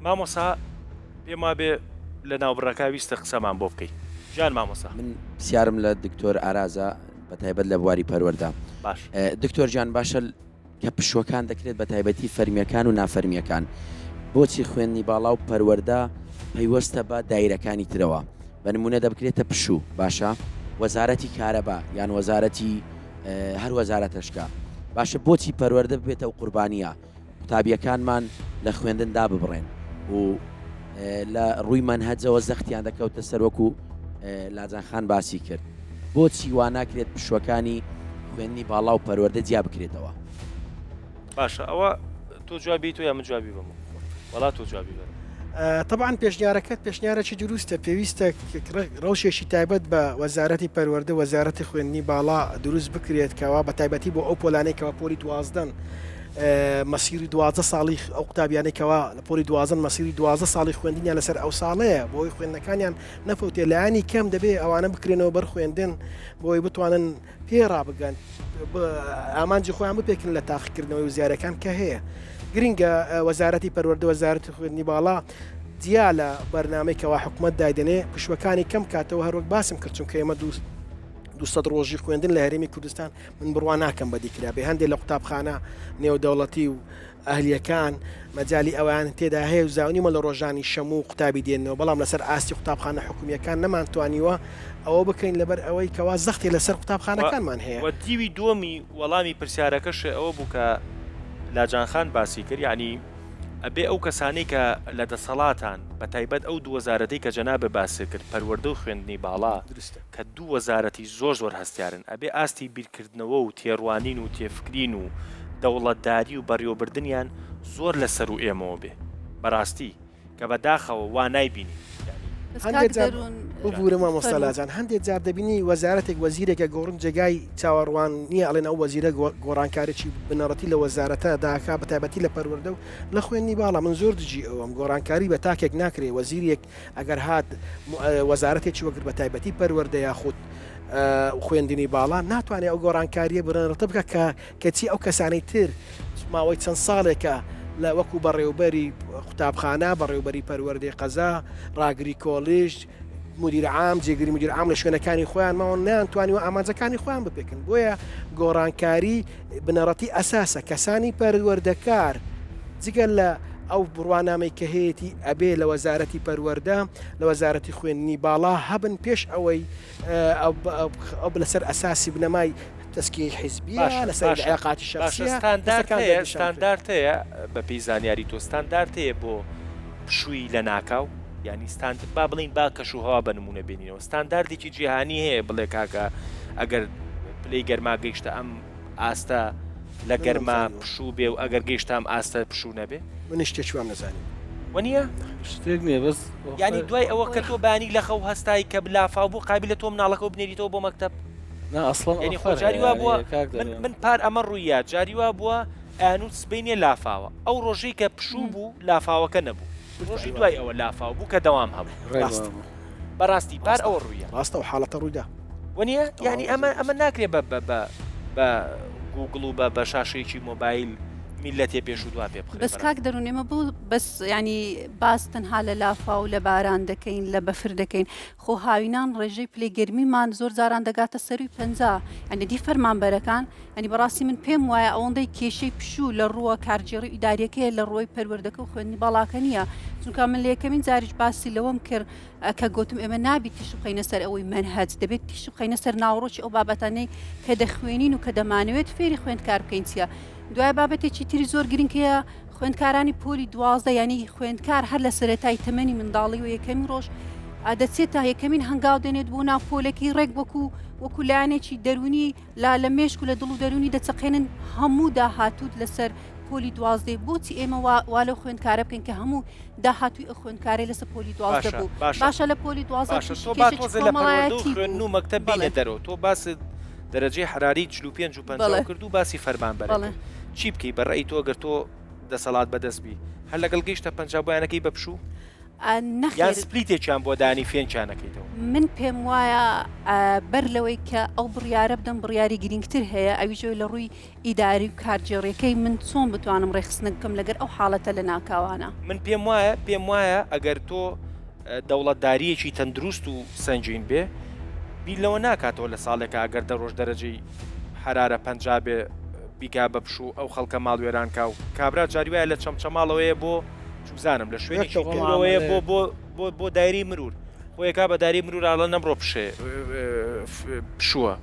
مامۆسا پێم وابێ لە ناوبڕەکە ویستە قسەمان بۆ بکەی گیان مامۆسا. من پرسیارم لە دکتۆر ئارازە بە تایبەت لە بواری پەروەردە. باش. دکتۆر گیان باشە کە پشووەکان دەکرێت بە تایبەتی فەرمییەکان و نافەرمییەکان بۆچی خوێندنی باڵا و پەروەردە پەیوەستە بە دایرەکانی ترەوە بە نموونە دەبکرێتە پشوو باشە وەزارەتی کارەبا یان وەزارەتی هەر وەزارەتەشکە باشە بۆچی پەروەردە ببێتە و قوربانیە قوتابیەکانمان لە خوێندن داببڕێن و لە ڕووی مەنهەجەوە زەختیان دەکەوتە سەر وەکو لاجان خان باسی کرد بۆچی وا ناکرێت پشوەکانی خوێندنی باڵا و پەروەردە جیا بکرێتەوە؟ باشە ئەوە تۆ جوابی تۆ یا من جوابی بەمەوە وەڵا تۆ جوابی بەرەوە. تەبعەن پێشنیارەکەت پێشنیارێکی دروستە، پێویستە ڕەوشێکی تایبەت بە وەزارەتی پەروەردە وەزارەتی خوێندنی باڵا دروست بکرێت کەوا بە تایبەتی بۆ ئەو پۆلانەی کەوا پۆلی دوازدەن مەسیری 12 ساڵی ئەو قوتابیانەی کەوا لە پۆلی دوازدەن مەسیری 12 ساڵی خوێندنیان لەسەر ئەو ساڵەیە بۆی خوێندنەکانیان نەفەوتێ لایەنی کەم دەبێ ئەوانە بکرێنەوە بەر خوێندن بۆی بتوانن پێ ڕابگەن ئامانجی خۆیان بپێکن لە تاقیکردنەوەی وزارەکان کە هەیە گرنگە وەزارەتی پەروەردە وەزارەتی خوێندنی باڵا جیا لە بەرنامەی کەوا حکومەت دایدەنێ پشوەکانی کەم کاتەوە هەروەک باسم کرد چونکە ئێمە 200 ڕۆژی خوێندن لە هەرێمی کوردستان من بڕوا ناکەم بەدی کرابێ هەندێک لە قوتابخانە نێودەوڵەتی و ئەهلییەکان مەجالی ئەوەیان تێدا هەیە و زانیومە لە ڕۆژانی شەموو قوتابی دێننەوە، بەڵام لەسەر ئاستی قوتابخانە حکومییەکان نەمانتوانیوە ئەوە بکەین لەبەر ئەوەی کەوا زەختی لەسەر قوتابخانەکانمان هەیە. وە دیوی دووەمی وەڵامی پرسیارەکەش ئەوە بوو کە لاجان خان باسی کرد یەعنی ئەبێ ئەو کەسانەی کە لە دەسەڵاتان بە تایبەت ئەو دوو وەزارەتەی کە جەنابت باست کرد پەروەردە و خوێندنی باڵا دروستە. کە دوو وەزارەتی زۆر زۆر هەستیارن ئەبێ ئاستی بیرکردنەوە و تێڕوانین و تێفکرین و دەوڵەتداری و بەڕیوەبردنیان زۆر لە سەروو ئێمەوە بێ بەراستی کە بە داخەوە وا نایبینین یانی. بەس هەندێ کاک جار دەروون ببورە مامۆستا فەرموو. لاجان هەندێ جار دەبینی وەزارەتێک وەزیرێک ئەگۆڕن جێگای چاوەڕوان نییە ئەڵێن ئەو وەزیرە گۆڕانکاریی بنەڕەتی لە وەزارەتە داکا بە تایبەتی لە پەروەردە و لە خوێندنی باڵا من زۆر دژی ئەوەم گۆڕانکاری بە تاکێک ناکرێ وەزیرێک ئەگەر هات وەزارەتێکی وەگرت بە تایبەتی پەروەردە یاخود خوێندنی باڵا ناتوانێت ئەو گۆڕانکاریە بنەڕەتە بکە کە کەچی ئەو کەسانەی تر ماوەی چەند ساڵێکە لە وەکو بەڕێوبەری قوتابخانە بەڕێوبەری پەروەردەی قەزا ڕاگری کۆلیژ مدیر عام جێگری مدیر عام لە شوێنەکانی خۆیان ماون نەیانتوانیوە ئامانجەکانی خۆیان بپێکن بۆیە گۆڕانکاری بنەڕەتی ئەساسە کەسانی پەروەردەکار جگە لە ئەو بڕوانامەی کە هەیەتی ئەبێ لە وەزارەتی پەروەردە لە وەزارەتی خوێندنی باڵا هەبن پێش ئەوەی ئەو لەسەر ئەساسی بنەمای تەزکیەی حیزبیە باشە لەسەر باشە علاقاتی باشە شەخسیە ستاندارد دەستەکان هەیە دەستنیشان بکرێت. ستاندارد هەیە بە پێی زانیاری تۆ ستاندارد هەیە بۆ پشووی لەناکاو یانی ستاند با بڵێین با کەش و هەوا بە نموونە بێنینەوە ستانداردێکی جیهانی هەیە بڵێ کاکە ئەگەر پلەی گەرما گەیشتە ئەم ئاستە لە من گەرما نەمزانیوە. پشوو بێ و ئەگەر گەیشتە ئەم ئاستە پشوو نەبێ؟ منیش شتێکی وام نەزانیوە. وەنیە؟ شتێک نییە بەس یانی دوای ئەوە کە تۆ بەیانی لە خەو هەستای کە لافاو بوو قابیلە تۆ مناڵەکەو بنێریتەوە بۆ مەکتەب؟ نا ئەسڵەن یانی خۆ ئۆفەر جاری هەیە وا بووە یانی کاک من دەروێن. من پار ئەمە ڕووییا جاری وا بووە ئەیانوت سبەینێ لافاوە ئەو ڕۆژەی کە پشوو بوو لافاوەکە نەبوو ڕۆژی دوای ئەوە لافاو بوو کە دەوام هەبوو. ڕێک ڕاستە. وابوو. بەڕاستی پار ڕاستە ئەوە ڕووییا. ڕاستە ئەو حاڵەتە ڕوویدا. وەنیە؟ یانی تەواو ئەمە زۆر ئەمە ناکرێ بە بە بە بە گووگڵ و بە بە شاشەیەکی مۆبایل میللەتێ پێش و دوا پێ بخرێ بەس کاک بەڕاستی. دەروون ئێمە بۆ بەس یانی باس تەنها لە لافاو لە باران دەکەین لە بەفر دەکەین خۆ هاوینان ڕێژەی پلەی گەرمیمان زۆر جاران دەگاتە سەروی 50 یانی دی فەرمانبەرەکان یانی بەڕاستی من پێم وایە ئەوەندەی کێشەی پشوو لە ڕووە کارگێڕی و ئیداریەکەیە لە ڕووی پەروەردەکە و خوێندنی باڵاکە نییە چونکە من لە یەکەمین جاریش باسی لەوەم کرد کە گوتم ئێمە نابیت تیشک بخەینە سەر ئەوەی مەنهەج دەبێت تیشک بخەینە سەر ناوەڕۆکی ئەو بابەتانەی کە دەخوێنین و کە دەمانەوێت فێری خوێندکار بکەین چییە دوای بابەتێکی تری زۆر گرنگ هەیە خوێندکارانی پۆلی 12 ینی خوێندکار هەر لە سەرەتای تەمەنی منداڵی و یەکەمین ڕۆژ دەچێت تا یەکەمین هەنگاو دێنێت بۆ ناو پۆلەکەی ڕێک وەکو وەکو لایەنێکی دەرونی لا لە مێشک و لە دڵ و دەرونی دەچەقێنن هەموو داهاتووت لەسەر پۆلی دوازدەی بۆچی ئێمە وا لەو خوێندکارە بکەین کە هەموو داهاتووی ئەو خوێندکارەی لەسەر پۆلی 12 باشە بوو باشە باشە لە پۆلی 12 باشە تووشی تۆ با کێشێکی تۆزێ لە پەروەردە و کۆمەڵایەتی خوێندن بوو و مەکتەب بەڵێ بینە دەرەوە تۆ باست دەرەجەی حەراری 45 و 50 بەڵێ کرد و باسی فەرمانبەرە بەڵێ کرد چی بکەی بە ڕەئی تۆ گەر تۆ دەسەڵات بەدەست بی هەر لەگەڵ گەیشتە 50 بۆیانەکەی بە پشوو؟ یان نەخێر. سپلیتێکیان بۆ دانی فێنکیان ئەکەیتەوە؟ من پێم وایە بەر لەوەی کە ئەو بڕیارە بدەم بڕیاری گرینگتر هەیە ئەویش ئەوەی لە ڕووی ئیداری و کارگێڕیەکەی من چۆن بتوانم ڕێکخستنێک بکەم لەگەر ئەو حاڵەتە لەناکاوانە. من پێم وایە پێم وایە ئەگەر تۆ دەوڵەتدارییەکی تەندروست و سەنگین بێ بیر لەوە ناکاتەوە لە ساڵێکا ئەگەر دە ڕۆژ دەرەجەی حەرارە 50 بێ بیکا بە پشوو ئەو خەڵکە ماڵ وێران کا و کابرا جاری وایە لە چەمچەماڵەوەیە بۆ چوزانم لە شوێنێکی دوورەوەیە بۆ بۆ بۆ بۆ دایری مرور خۆیەکا بە داری مرور ئاڵە نەمڕۆ پشێ پشووە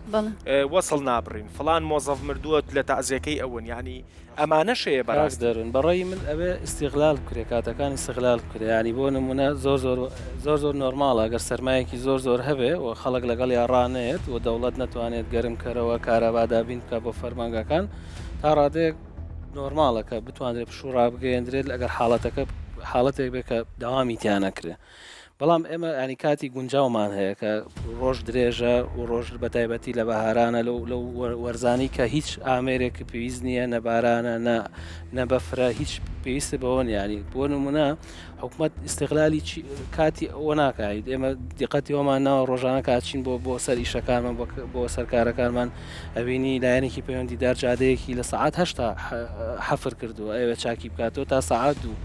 وەسڵ نابڕین فلان مۆزەف مردووە لە تەعزیەکەی ئەون یعنی ئەمانەش هەیە کاک بەڕاستی. دەرون بەڕەی من ئەبێ ئیستیغلال بکرێ کاتەکان ئیستغلال بکرێ یانی بۆ نمونە زۆر زۆر زۆر زۆر نۆرماڵە گەر سەرمایەکی زۆر زۆر هەبێ و خەڵک لەگەڵیا ڕانەیەت و دەوڵەت نەتوانێت گەرم کەرەوە کارەبا دابین بکا بۆ فەرمانگەکان تا ڕادەیەک نۆرماڵە کە بتوانرێت پشوو ڕابگەیەندرێت ئەگەر حاڵەتەکە حاڵەتێک بێت کە دەوامی تیا نەکرێ بەڵام ئێمە ینی کاتی گونجاومان هەیە کە ڕۆژ درێژە و ڕۆژ بە تایبەتی لە بەهارانە لەو لەو وەرزانی کە هیچ ئامێرێک پێویست نییە نەبارانە نە نە بەفرە هیچ پێویستە بەوە نیانی بۆ نمونە حکومەت ئیستغلالی کاتی ئەوە ناکات ئێمە دیقەتی ئەومان ناوە ڕۆژانە کاچین بۆ بۆ سەر ئیشەکانمان بۆ سەرکارەکانمان ئەبینی لایەنێکی پەیوەندیدار جادەیەکی لە سەعات هەشتا حەفر کردووە ئەوێ چاکی بکاتەوە تا سەعات دوو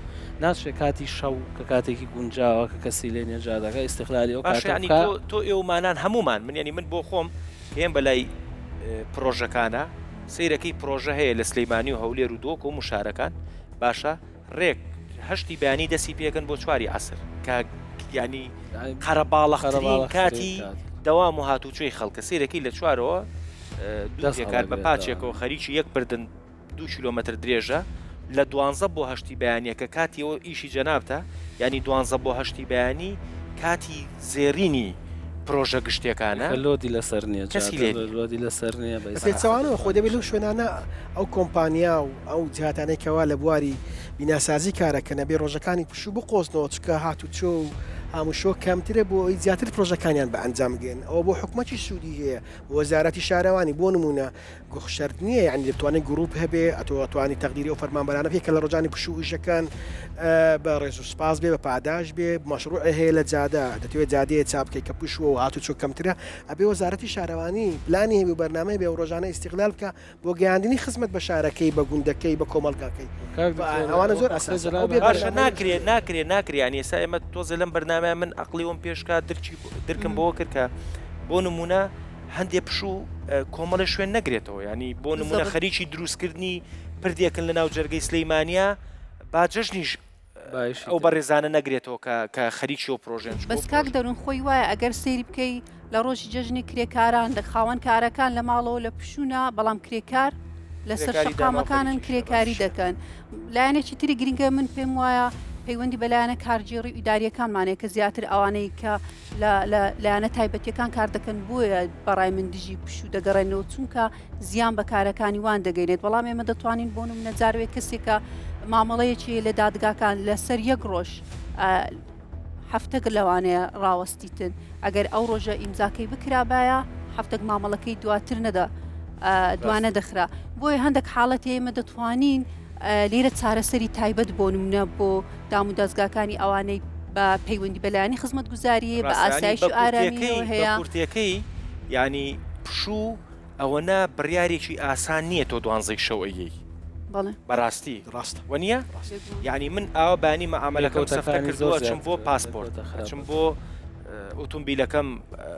ناچێت کاتی شەو کە کاتێکی گونجاوە کە کەسی لێ نیە جادەکە ئیستغلالی ئەو باشە کاتە یانی بکا. تۆ تۆ ئێومانان هەموومان من یانی من بۆ خۆم کە یەم بەلای پرۆژەکانە سەیرەکەی پرۆژە هەیە لە سلیمانی و هەولێر و دۆک و هەموو شارەکان باشە ڕێک هەشتی بەیانی دەسی پێکەن بۆ چواری عەسر کە یانی قەرەباڵەخترین کاتی دەوام و هاتوچۆی خەڵکە سەیرەکەی لە چوارەوە دوو پێکار بە پاچێکەوە خەریکی یەک بردن دوو کیلۆمەتر درێژە لە دوانزە بۆ هەشتی بەیانیەکە کاتیەوە ئیشی جەنابتە یانی دوانزە بۆ هەشتی بەیانی کاتی زێرینی پرۆژە گشتیەکانە. کە load ی لەسەر نیە کەسی لێ نیە. load ی لەسەر نیە بە بە پێچەوانەوە خۆ دەبێت لەو شوێنانە ئەو کۆمپانیا و ئەو جیهاتانەی کەوا لە بواری بیناسازی کارەکەن ئەبێ ڕۆژەکانی پشوو بقۆزنەوە چونکە هاتوچۆ و هاموشۆ کەمترە بۆ ئەوەی زیاتر پرۆژەکانیان بە ئەنجام بگەیەنن ئەوە بۆ حکومەتیش سوودی هەیە بۆ وەزارەتی شارەوانی بۆ نموونە گوخ شەرت نییە یانی دەتوانێت گروپ هەبێ ئەتۆ ئەتوانی تەقدیری ئەو فەرمانبەرانە بکەی کە لە ڕۆژانی پشوو ئیشەکەن بە ڕێز و سپاس بێ بە پاداش بێ مەشروعێ هەیە لە جادە دەتەوێت جادەیە چا بکەی کە پشووە و هاتوچۆ کەمترە ئەبێ وەزارەتی شارەوانی پلانی هەبێ و بەرنامەی بێ و ڕۆژانە ئیستیغلال بکا بۆ گەیاندنی خزمەت بە شارەکەی بە گوندەکەی بە کۆمەڵگاکەی کاک دکتۆر ئەوانە زۆر وەکو قسەی ئەساسە ئەو جەنابت بێ باشە بەرنامەیە ناکرێ ناکرێ ناکرێ یانی ئێستا ئێمە تۆزێ لەم بەرنامەیە من ئەقڵی وەم پێش کا درکی درکم بەوە کرد کە بۆ نموونە هەندێ پشوو کۆمەڵێ شوێن نەگرێتەوە یانی بۆ نمونە خەریکی دروستکردنی پردێکن لە ناو جەرگەی سلەیمانیا با جەژنیش ئەو بەڕێزانە نەگرێتەوە کە کە خەریکی ئەو پرۆژێن بەس کاک دەروون خۆی وایە ئەگەر سەیری بکەی لە ڕۆژی جەژنی کرێکاران لە خاوەن کارەکان لە ماڵەوە لە پشوونە بەڵام کرێکار لەسەر شەقامەکانن کرێکاری دەکەن لایەنێکی تری گرنگە من پێم وایە پەیوەندی بە لایەنە کارگێڕی و ئیداریەکانمانەیە کە زیاتر ئەوانەی کە لە لە لایەنە تایبەتیەکان کار دەکەن بۆیە بەڕای من دژی پشوو دەگەڕێنەوە چونکە زیان بە کارەکانی وان دەگەینێت بەڵام ئێمە دەتوانین بۆ نمونە جاروێ کەسێکە مامەڵەیەکی لە دادگاکان لەسەر یەک ڕۆژ هەفتەک لەوانەیە ڕاوەستیتن ئەگەر ئەو ڕۆژە ئیمزاکەی بکرابایە هەفتەک مامەڵەکەی دواتر نەدا دوانە دەخرا بۆیە هەندێک حاڵەتی ئێمە دەتوانین لێرە چارەسەری تایبەت بۆ نمونە بۆ دامودەزگاکانی ئەوانەی بە پەیوەندی بە لایەنی خزمەتگوزاریی بە ڕاستە یانی ئاسایش بە و کورتیەکەی ئارامییەوە بە هەیە. کورتیەکەی یانی پشوو ئەوەنە بڕیارێکی ئاسان نییە تۆ دوانزەی شەو ئەیەی بەڵێ. بەڕاستی ڕاستە وەنیە؟ ڕاستە. بێگومان. یانی من ئاوا بانی مەعامەلەکەم سەفتە لێکەوتەکانی کردووە زۆر ئەچم بۆ زیاترە پاسپۆرت لێکەوتە ئەچم خراپەکان. بۆ ئوتومبیلەکەم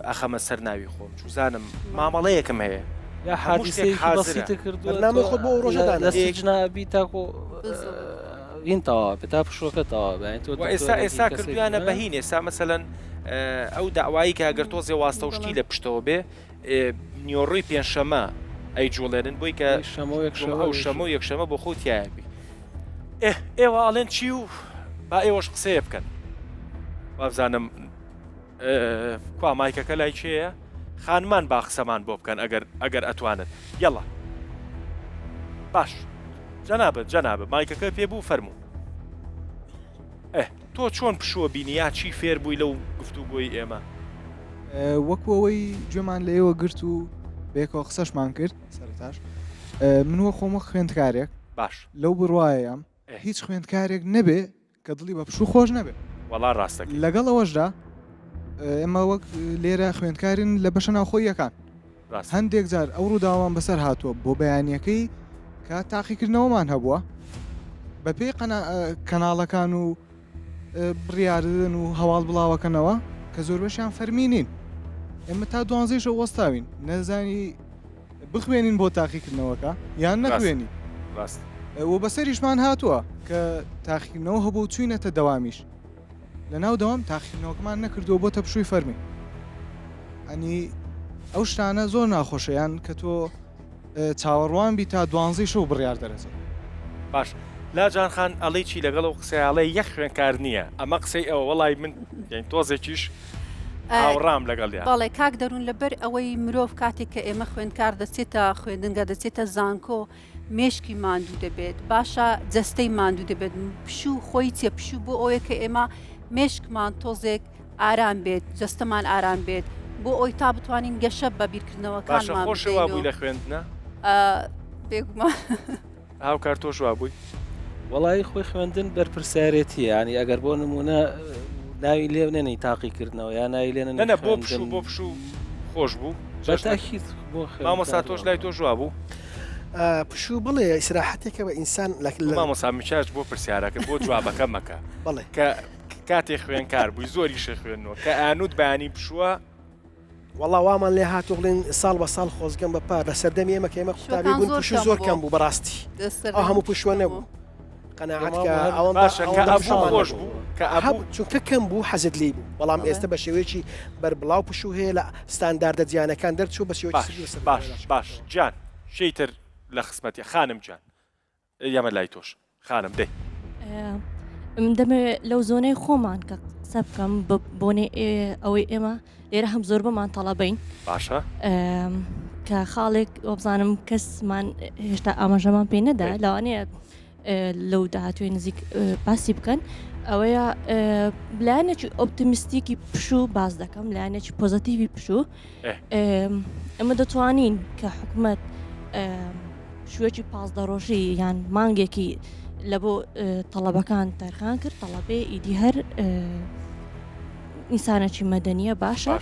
ئەخەمە سەر ناوی خۆم چوزانم مامەڵەیەکم هەیە یا هەموو شتێک حادیسەیەکی حازرە. بەسیتت کردووە تۆ بەرنامەی خۆت بۆ ئەو ڕۆژە لە داناوە. سجنا ئەبی تاکۆ بالضبط. هین تەواو بێ تا پشووەکە تەواو بێ یانی تۆ وە ئێستا دکتۆرێکی ئێستا کەسێکی کردویانە بە هین ئێستا مەسەلەن ئەو داوایی کە گەر تۆزێ واستە و شتی لە پشتەوە بێ نیۆڕۆی پێنجشەمە ئەیجوڵێنن بۆی کە شەمە و یەکشەمە ئەو شەمە و یەکشەمە بۆ خۆ تایە بی ئێ ئێوە ئەڵێن چی و با ئێوەش قسەیە بکەن وابزانم کوا مایکەکە لای کێیە؟ خانمان با قسەمان بۆ بکەن ئەگەر ئەگەر ئەتوانن یەڵا باش جەنابت جەنابت مایکەکە پێ بوو فەرموو ئێ تۆ چۆن پشووە بینی یا چی فێر بووی لەو گفتوگۆی ئێمە؟ وەکو ئەوەی گوێمان لە ئێوە گرت و بەیەکەوە قسەشمان کرد سەرەتاش من وە خۆم وەک خوێندکارێک باش لەو بڕوایەم هیچ خوێندکارێک نەبێ کە دڵی بە پشوو خۆش نەبێ. وەڵا ڕاستەکەی. لەگەڵ ئەوەشدا ئێمە وەک لێرە خوێندکارین لە بەشە ناوخۆییەکان هەندێک جار ئەو ڕووداوەمان بەسەر هاتووە بۆ بەیانیەکەی کە تاقیکردنەوەمان هەبووە بەپێی کەناڵەکان و بڕیاردن و هەواڵ بڵاوەکەنەوە کە زۆربەشیان فەرمی نین ئێمە تا دوانزەی شەو وەستاوین نەزانی بخوێنین بۆ تاقیکردنەوەکە یان نەخوێنی ڕاست و بەسەریشمان هاتووە کە تاقیکردنەوە هەبوو چوینەتە دەوامیش لەناو دەوام تاقیکردنەوەکەمان نەکردووە بۆتە پشووی فەرمی ئەنی ئەو شتانە زۆر ناخۆشە یان کە تۆ چاوەڕوان بی تا دوانزەی شەو بڕیار دەرەچێت. باش لاجان خان ئەڵێی چی لەگەڵ ئەو قسەیە ئەڵێ یەک خوێنکار نییە ئەمە قسەی ئەوە وەڵای من یانی تۆزێکیش هاوڕام لەگەڵیا. بەڵێ کاک دەروون لەبەر ئەوەی مرۆڤ کاتێک کە ئێمە خوێندکار دەچێتە خوێندنگە دەچێتە زانکۆ مێشکی ماندوو دەبێت باشە جەستەی ماندوو دەبێت پشوو خۆی چیە پشوو بۆ ئەوەیە کە ئێمە مێشکمان تۆزێک ئارام بێت جەستەمان ئارام بێت بۆ ئەوی تا بتوانین گەشە بە باشە بیرکردنەوەکانمان خۆشە بدەین وابووی و لە خوێندنە؟ بێگومان. هاوکار تۆش وابووی؟ وەڵایی خۆی خوێندن بەرپرسیارێتیە یانی ئەگەر بۆ نمونە ناوی لێ نەنێی تاقیکردنەوە یا ناوی لێ نەنێی نەنا بۆ خوێندن پشوو بۆ پشوو خۆش بوو بە چەشنەکە تاکید بۆ مامۆستا خوێندکار تۆش لای وابوو. تۆش وابوو؟ پشوو بڵێ ئیسراحەتێکە بە ئینسان لە مامۆستا مکیاج بۆ پرسیارەکە بۆ جوابەکە مەکە بەڵێ کە کاتێ خوێنکار بووی زۆریشە خوێندنەوە کە ئانوت بەیانی پشووە وەڵا وامان لێ هاتوو بڵێن ساڵ بە ساڵ خۆزگەم بە پار لە سەردەمی ئێمە کە ئێمە قوتابی پشووەکان بوون زۆر پشوو کەم زۆر بوو کەم بوو بەڕاستی لە ئەو سەردەمی هەموو پشوو پشووە کەم نەبوو بوو قەناعەت پێم کە وابوو هەر ئەوەندە باشە کە ئەوەندە ئەبوو پشوومان خۆش نەبوو بوو کە هەبوو ئەبوو چونکە کەم بوو حەزت لێی بوو بەڵام بەڵێ ئێستە بە شێوەیەکی بەربڵاو پشوو هەیە لە ستانداردە جیهانەکان دەرچوو بە شێوەیەکی باش سروشتی لە باش سەردەمەکاندا باش چووەتەوە. گیان شەیتر لە خزمەتی خانم گیان یەمە لای تۆش خانم دەی. من دەمەوێت لەو زۆنەی خۆمان کە قسە بکەم بە بۆنەی ئەوەی ئێمە لێرە هەم زۆربەمان تەڵەبەین باشە کە خاڵێک وابزانم کەسمان هێشتا ئاماژەمان پێ نەدا لەوانەیە لەو داهاتوێ نزیک باسی بکەن ئەوەیە لایەنێکی optimistic ی پشوو باس دەکەم لایەنێکی positive ی پشوو ئێمە دەتوانین کە حکومەت پشوویەکی 15 ڕۆژی یان مانگێکی لە بۆ تەڵەبەکان تەرخان کرد تەڵەبێ ئیدی هەر ئینسانێکی مەدەنیە باشە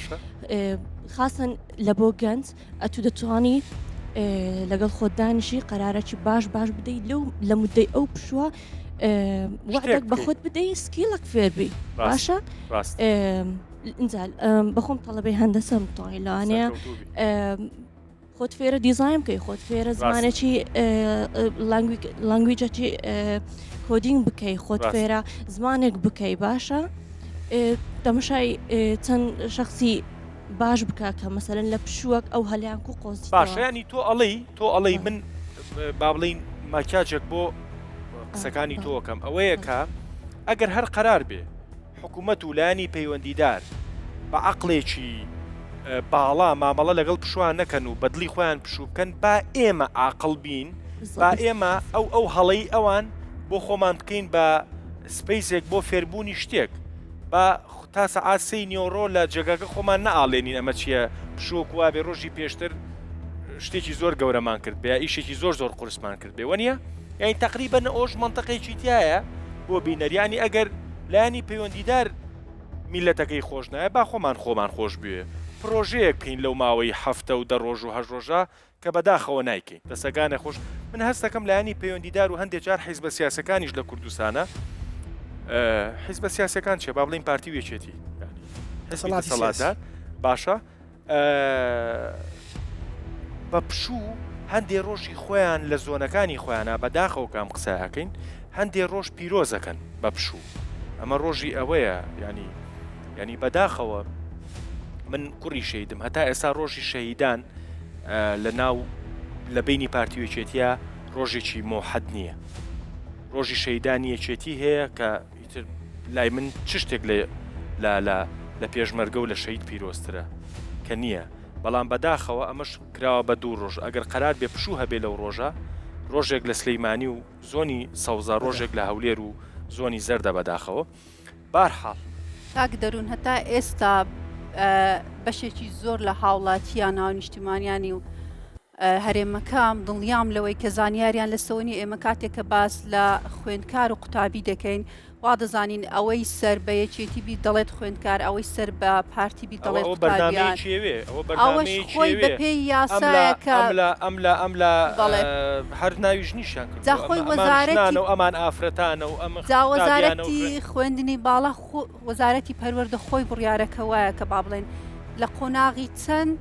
خاستەن لە بۆ گەنج ئەتو دەتوانی لەگەڵ خۆت دانیشی قەرارەکی باش باش بدەیت لەو لە مدەی ئەو پشووە وعدێک بە خۆت بدەی skill ەک فێربی باشە ئینجا بەخۆم تەڵەبەی هەندەسەم توانی لەوانەیە خۆت فێرە دیزاین بکەی خۆت فێرە زمانێکی language ەکی coding بکەی خۆت فێرە زمانێک بکەی باشە تەمەشای چەند شخصی باش بکە کە مەسەرەن لە پشووەک ئەو هەلیان کو قۆزی باشیانی تۆ ئەڵێی تۆ ئەڵێی من با بڵین ماکیاجێک بۆ قسەکانی تۆکەم ئەوەیە کە ئەگەر هەر قەرار بێ حکومەت و لایەنی پەیوەندیدار بە عەقڵێکی باڵا مامەڵە لەگەڵ پشووان نەکەن و بە دڵی خۆیان پشوو بکەن، با ئێمە عاقڵ بین، با ئێمە ئەو ئەو هەڵەی ئەوان بۆ خۆمان بکەین بە space ێک بۆ فێربوونی شتێک، با تا سەعات سێی نیۆڕۆ لە جێگاکە خۆمان نەئاڵێنین ئەمە چییە پشووەک وابێ ڕۆژی پێشتر شتێکی زۆر گەورەمان کرد بێ یا ئیشێکی زۆر زۆر قورسمان کرد بێ وەنیە؟ یانی تەقریبەن ئەوش مەنتقێکی تیایە بۆ بینەر یانی ئەگەر لایەنی پەیوەندیدار میلەتەکەی خۆش نایە با خۆمان خۆمان خۆش بوێ پرۆژەیەک بکەین لەو ماوەی هەفتە و دە ڕۆژ و هەشت ڕۆژە کە بەداخەوە نایکەین دەسەکانە خۆش من هەستەکەم لایەنی پەیوەندیدار و هەندێک جار حیزبە سیاسەکانیش لە کوردستانە حیزبە سیاسەکان چێ با بڵین پارتی و یەکێتی حزبی دەسەڵاتدار باشە بە پشوو هەندێ ڕۆژی خۆیان لە زۆنەکانی خۆیانە بە داخەوە کە ئەم قسە ئەکەین هەندێ ڕۆژ پیرۆزەکەن بە پشوو ئەمە ڕۆژی ئەوەیە ینی ینی بەداخەوە من کوڕی شەیدم هەتا ئێستا ڕۆژی شەهیدان لە ناو لە بینی پارتی وێچێتە ڕۆژێکی مۆحەد نییە ڕۆژی شەیدانی یەکێتی هەیە کە ئیتر لای من چ شتێک لە لە لە لە پێشمەرگە و لە شەهید پیرۆزترە کە نییە بەڵام بەداخەوە ئەمەش کراوە بە دوو ڕۆژ ئەگەر قەرار بێ پشوو هەبێ لەو ڕۆژە ڕۆژێک لە سلیمانی و زۆنی سەوزە ڕۆژێک لە هەولێر و زۆنی زەردە بەداخەوە بارحاڵ. کاک دەروون هەتا ئێستا بەشێکی زۆر لە هاوڵاتیان هاونیشتیمانیانی و هەرێمەکەم دڵنیام لەوەی کە زانیاریان لەسەوە نیە ئێمە کاتێک کە باس لە خوێندکار و قوتابی دەکەین. وا دەزانین ئەوەی سەر بە یەکێتی بی دەڵێت خوێندکار ئەوەی سەر بە پارتی بی دەڵێت ئەوە قوتابیان بەرنامەیەکی ئەوێ ئەوە ئەوەش بەرنامەیەکی خۆی ئەوێ بەپێی ئەم لا یاسایەکە ئەم لا ئەم لا ئەم لا بەڵێ هەر ناوی ژنیشیان جا کردووە خۆی ئەمە ئەمان وەزارەتی ژنانە و ئەمان ئافرەتانە و ئەمە جا قوتابیانە و وەزارەتی خوێن خوێندنی باڵا خۆ وەزارەتی پەروەردە خۆی بڕیارەکە وایە کە با بڵێن لە قۆناغی چەند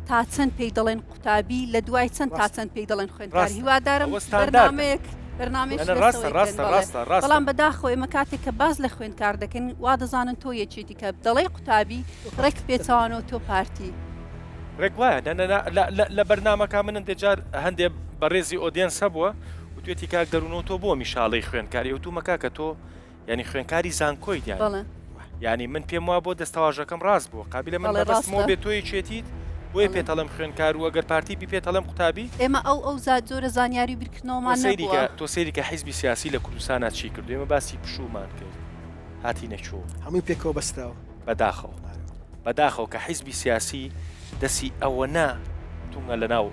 تا چەند پێی دەڵێن قوتابی لە دوای چەند تا ڕاستە چەند پێی دەڵێن خوێندکار ڕاستە هیوادارم ئەوە ستانداردە بەرنامەیەک بەرنامەیەکی نە نە ڕاستە لەسەوەی بکەن ڕاستە بەڵێ ڕاستە ڕاستە بەڵام بەداخەوە ئێمە کاتێک کە باس لە خوێندکار دەکەین وا دەزانن تۆ یەکێتی کە دەڵێی قوتابی ڕێک پێچەوانەوە تۆ پارتی. ڕێک وایە نە نە نە لە لە لە بەرنامەکە من هەندێ جار هەندێ بەڕێزی audience هەبووە وتوێتی کاک دەروونەوە تۆ بۆ میشاڵەی خوێندکاری وتومە کاکە تۆ یانی خوێندکاری زانکۆیت یانی بەڵێ. یانی من پێم وا بۆ دەستەواژەکەم ڕاست بووە قابیلە من بەڵێ مەبەستمەوە ڕاستە. بێ تۆ یەکێتیت بۆیە بەڵێ. پێت ئەڵێم خوێندکار و ئەگەر پارتی بی پێت ئەڵێم قوتابی. ئێمە ئەو ئەو زا جۆرە زانیاری و تۆ بیرکردنەوەمان سەیری نەبووە. کە تۆ سەیری کە حیزبی سیاسی لە کوردستانا چی کردووە ئێمە باسی پشوومان کرد هاتینە کوێ؟ هەمووی پێکەوە بەستراوە. بەداخەوە بەداخەوە کە حیزبی سیاسی دەسی ئەوەنە تونگە لەناو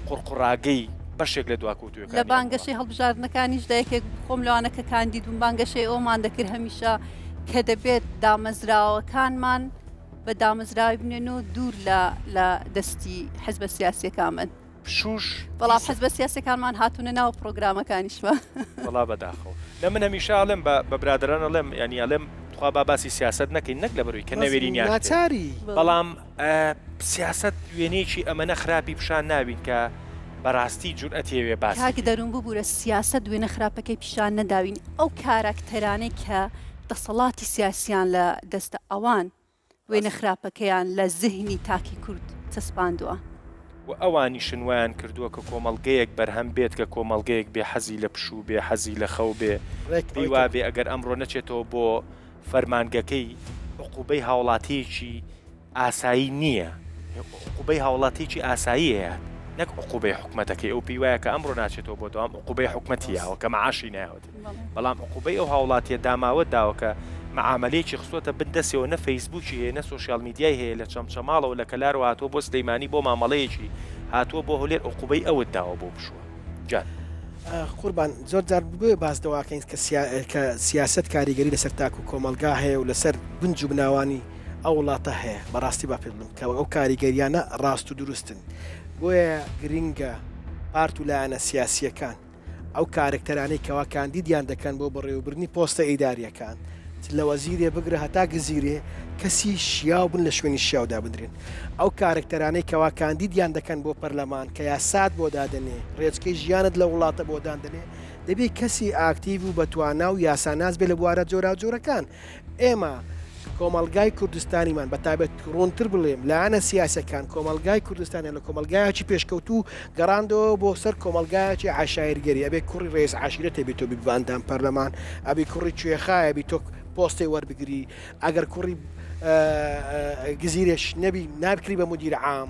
قوڕقوڕاگەی بەشێک لە دواکەوتووەکانی لە ئەم بانگەشەی وڵاتە. هەڵبژاردنەکانیشدا یەکێک خۆم لەوانە کە کاندید بووم بانگەشەی ئەوەمان دەکرد هەمیشە کە دەبێت دامەزراوەکانمان بە دامەزراوی بنێن و دوور لە لە دەستی حزبە سیاسیەکان بن. پشووش بەڵام دیسان. حزبە سیاسیەکانمان هاتوونە ناو پڕۆگرامەکانیشمان. وەڵا بەداخەوە. نە من هەمیشە ئەڵێم بە بە برادەران ئەڵێم یانی ئەڵێم تخوا با باسی سیاسەت نەکەین نەک لەبەرئەوەی کە ڕاست نەوێرین یان شتێک ناچاری. بەڵێ. بەڵام سیاسەت وێنەیەکی ئەمەنە خراپی پیشان ناوین کە بەراستی جورئەتی هەوێ باسی کاک کەی. دەروون ببورە سیاسەت وێنە خراپەکەی پیشان نەداوین ئەو کاراکتەرانەی کە دەسەڵاتی سیاسیان لە دەستە ئەوان وێنە ڕاستە. خراپەکەیان لە زهنی تاکی کورد چەسپاندوە. وە ئەوانیشن وایان کردوە کە کۆمەڵگەیەک بەرهەم بێت کە کۆمەڵگەیەک بێ حەزی لە پشوو بێ حەزی لە خەو بێ ڕێک پێی ئەوەی کە وابێ ئەگەر ئەمڕۆ نەچێتەوە بۆ فەرمانگەکەی عقوبەی هاوڵاتیەکی ئاسایی نییە، عقوبەی هاوڵاتیەکی ئاسایی ئەیات نەک عقوبەی حکومەتەکەی، ئەو پێی وایە کە ئەمڕۆ ناچێتەوە بۆ دەوام عقوبەی حکومەتی یاوە کە مەعاشی نایەوەتێ، بەڵام عقوبەی ئەو هاوڵاتیە داماوەت داوە کە مەعامەلەیەکی خستۆتە بن دەستیەوە نە فەیسبوکی هەیە نە سۆشیال میدیای هەیە لە چەمچەماڵەوە لە کەلارەوە هاتووە بۆ سلیمانی بۆ مامەڵەیەکی هاتووە بۆ هەولێر عقوبەی ئەوت داوە بۆ پشووە گیان. قوربان زۆر جار بۆیە باس لەوە ئەکەین کە کە سیاسەت کاریگەری لەسەر تاک و کۆمەڵگا هەیە و لەسەر بنج و بناوانی ئەو وڵاتە هەیە بەڕاستی با پێت بڵێم کە ئەو کاریگەریانە ڕاست و دروستن بۆیە گرنگە پارت و لایەنە سیاسیەکان ئەو کارەکتەرانەی کەوا کاندیدیان دەکەن بۆ بەڕێوەبردنی پۆستە ئیداریەکان چ لە وەزیرێ بگرە هەتا گزیرێ کەسی شیاو بن لە شوێنی شیاو دابندرێن ئەو کارەکتەرانەی کەوا کاندیدیان دەکەن بۆ پەرلەمان کە یاسات بۆ دادەنێ ڕێچکەی ژیانت لە وڵاتە بۆ داندەنێ دەبێ کەسی ئاکتیڤ و بەتوانا و یاساناس بێ لە بوارە جۆراوجۆرەکان ئێمە کۆمەڵگای کوردستانیمان بە تایبەت ڕوونتر بڵێم لایەنە سیاسەکان کۆمەڵگای کوردستانیان لە کۆمەڵگایەکی پێشکەوتوو گەڕاندەوە بۆ سەر کۆمەڵگایەکی عەشایرگەری ئەبێ کوڕی ڕێز عەشیرەتێ بی تۆ بی بە ئەندام پەرلەمان ئەبی کوڕی کوێخایە بی تۆ پۆستێ وەربگری ئەگەر کوڕی گزیرێش نەبی نابکری بە مدیر عام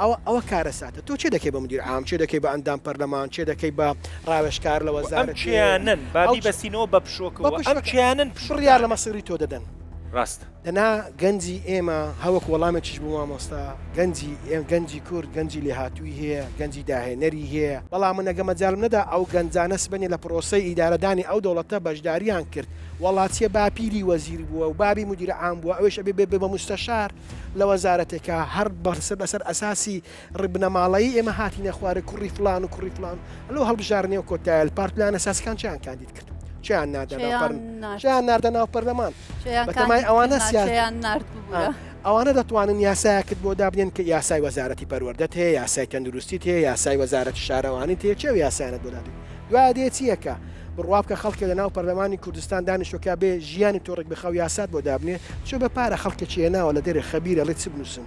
ئەوە ئەوە کارەساتە تۆ چێ دەکەی بە مدیر عام چێ دەکەی بە ئەندام پەرلەمان چێ دەکەی بە ڕاوێژکار لە ئەم وەزارەت کێیانەن با ئەو بیبەستینەوە بە پشووەکەوە بە ئەم پشووەکە کێیانەن بڕیار پشوودان لە مەسیری تۆ دەدەن ڕاستە. دەنا گەنجی ئێمە هەوەک وەڵامێکیش بۆ مامۆستا گەنجی ئێم گەنجی کورد گەنجی لێهاتووی هەیە گەنجی داهێنەری هەیە بەڵام من ئەگە مەجالم نەدا ئەو گەنجانە سبەینێ لە پرۆسەی ئیدارەدانی ئەو دەوڵەتە بەشداریان کرد وەڵا چیە باپیری وەزیر بووە و بابی مدیر عام بووە ئەویش ئەبێ بێ بە موستەشار لە وەزارەتێکا هەر بەسەر لەسەر ئەساسی ڕی بنەماڵەیی ئێمە هاتینە خوارێ کوڕی فڵان و کوڕی فڵان لەو هەڵبژاردنەوە کۆتایەل پارت لایەنە سیاسەکان چیان کاندید کرد چیان ناردە ناو چیان پەر نارد. چیان ناردە ناو پەرلەمان چیان بەتەمای کاندید ئەوانە کرد نا سیا چیان نارد ببورە. ئەوانە دەتوانن یاسایەکت بۆ دابنێن کە یاسای وەزارەتی پەروەردەت هەیە یاسای تەندروستیت هەیە یاسای وەزارەتی شارەوانیت هەیە چێ ئەو یاسایانەت بۆ دادێ دوایە دێ چیەکە بڕوا بکە خەڵکێ لە ناو پەرلەمانی کوردستان دانیشتوە کە بێ ژیانی تۆ ڕێک بخا و یاسات بۆ دابنێ چۆ بە پارە خەڵکێکی هێناوە لە دەرێ خەبیرە ڵێ چ بنوسم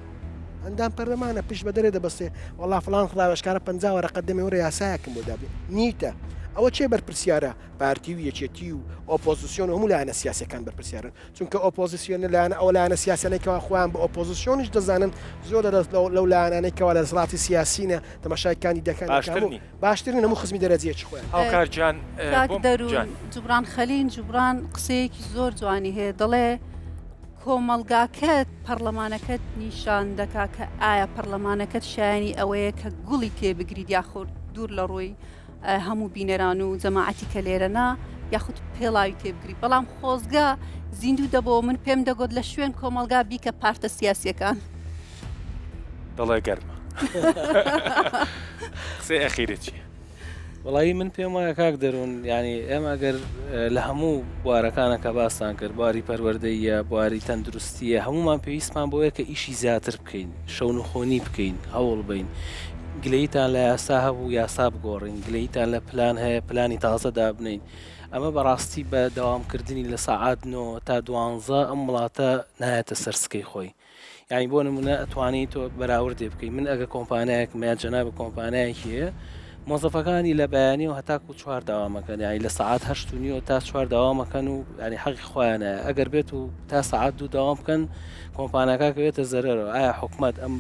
ئەندام پەرلەمانە پشت بە دەرێ دەبەستێ وەڵا فڵان ڕاوێژکارە 50 وەرەقەت دەمێ وەرە یاسایەکم بۆ دابنێ نیتە ئەوە چێ بەرپرسیارە پارتی و یەکێتی و ئۆپۆزیسیۆن و هەموو لایەنە سیاسەکان بەرپرسیارن چونکە ئۆپۆزیسیۆنە لایەنە ئەو لایەنە سیاسیانەی کەوا خۆیان بە ئۆپۆزیسیۆنیش دەزانن زۆر لە لەو لایەنانەی کەوا لە دەسەڵاتی سیاسینە تەماشای کاندیدەکان باشتر نین. باشتر نین هەموو خزمی دەرەجەیەکی خۆیان. هاوکار گیان کاک بۆم دەروون گیان. جوبران خەلین جوبران قسەیەکی زۆر جوانی هەیە دەڵێ کۆمەڵگاکەت پەڕلەمانەکەت نیشان دەکا کە ئایا پەڕلەمانەکەت شایەنی ئەوەیە کە گوڵی تێ بگریت یاخود دوور لە ڕووی هەموو بینەران و جەماعەتی کە لێرەنا. یاخود پێڵاوی تێبگری بەڵام خۆزگە زیندوو دەبەوە من پێم دەگوت لە شوێن کۆمەڵگا بیکە پارتە سیاسیەکان. دەڵێ گەرمە. قسەی ئەخیرت چیە؟ وەڵایی من پێم وایە کاک دەروون یانی ئێمە ئەگەر لە هەموو بوارەکانە کە باستان کرد بواری پەروەردەیە بواری تەندروستیە هەمومان پێویستمان بۆیە کە ئیشی زیاتر بکەین شەونخۆنی بکەین هەوڵ بین گلەیتان لە یاسا هەبوو یاسا بگۆڕین گلەیتان لە پلان هەیە پلانی تازە دابنین ئەمە بەڕاستی بە دەوامکردنی لە سەعات نۆ تا دوانزە ئەم وڵاتە نایەتە سەر سکەی خۆی یانی بۆ نمونە ئەتوانی تۆ بەراوردێ بکەی من ئەگە کۆمپانیایەکم یان جەنابت کۆمپانیایەکی هەیە مۆزەفەکانی لە بەیانی و هەتاکو چوار داوامەکەن یانی لە سەعات هەشت و نیوە تا چوار داوامەکەن و ینی حەقی خۆیانە ئەگەر بێت و تا سەعات دوو داوام بکەن کۆمپانیاکە کەوێتە زەرەرەوە ئایا حکومت ئەم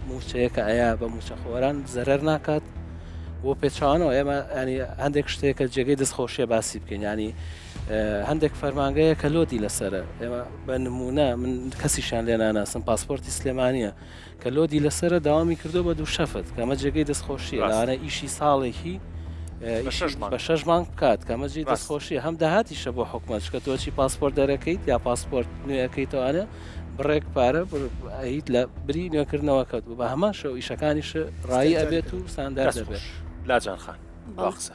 موچەیە کە ئەیا بە موچەخۆران زەرەر ناکات بۆ پێچوانەوە ئێمە ینی هەندێک شتێکە جێگەی دەستخۆشیە باسی بکەین ینی هەندێک فەرمانگەیە کە load ی لەسەرە ئێمە بە نمونە من کەسیشان لێ ناناسم پاسپۆرتی سلێمانیە کە load ی لەسرە داوامی کردو بە دوو shift کەمە جێگەی دەستخۆشیە لەوانە ئیشی ساڵێکی بە شەش مانگ بکات کەمە جێی دەستخۆشی هەم داهاتیشە بۆ حکومەت چکە تۆچی پاسپۆرت دەرەکەیت یا پاسپۆرت نوێەکەیتوانە بڕێک پارە ئەیت لە بری نوێکردنەوەکەت بە هەمان شەو ئیشەکانیش ڕایی ئەبێت و ساندار دەبێت لاجان خان. دوا قسە.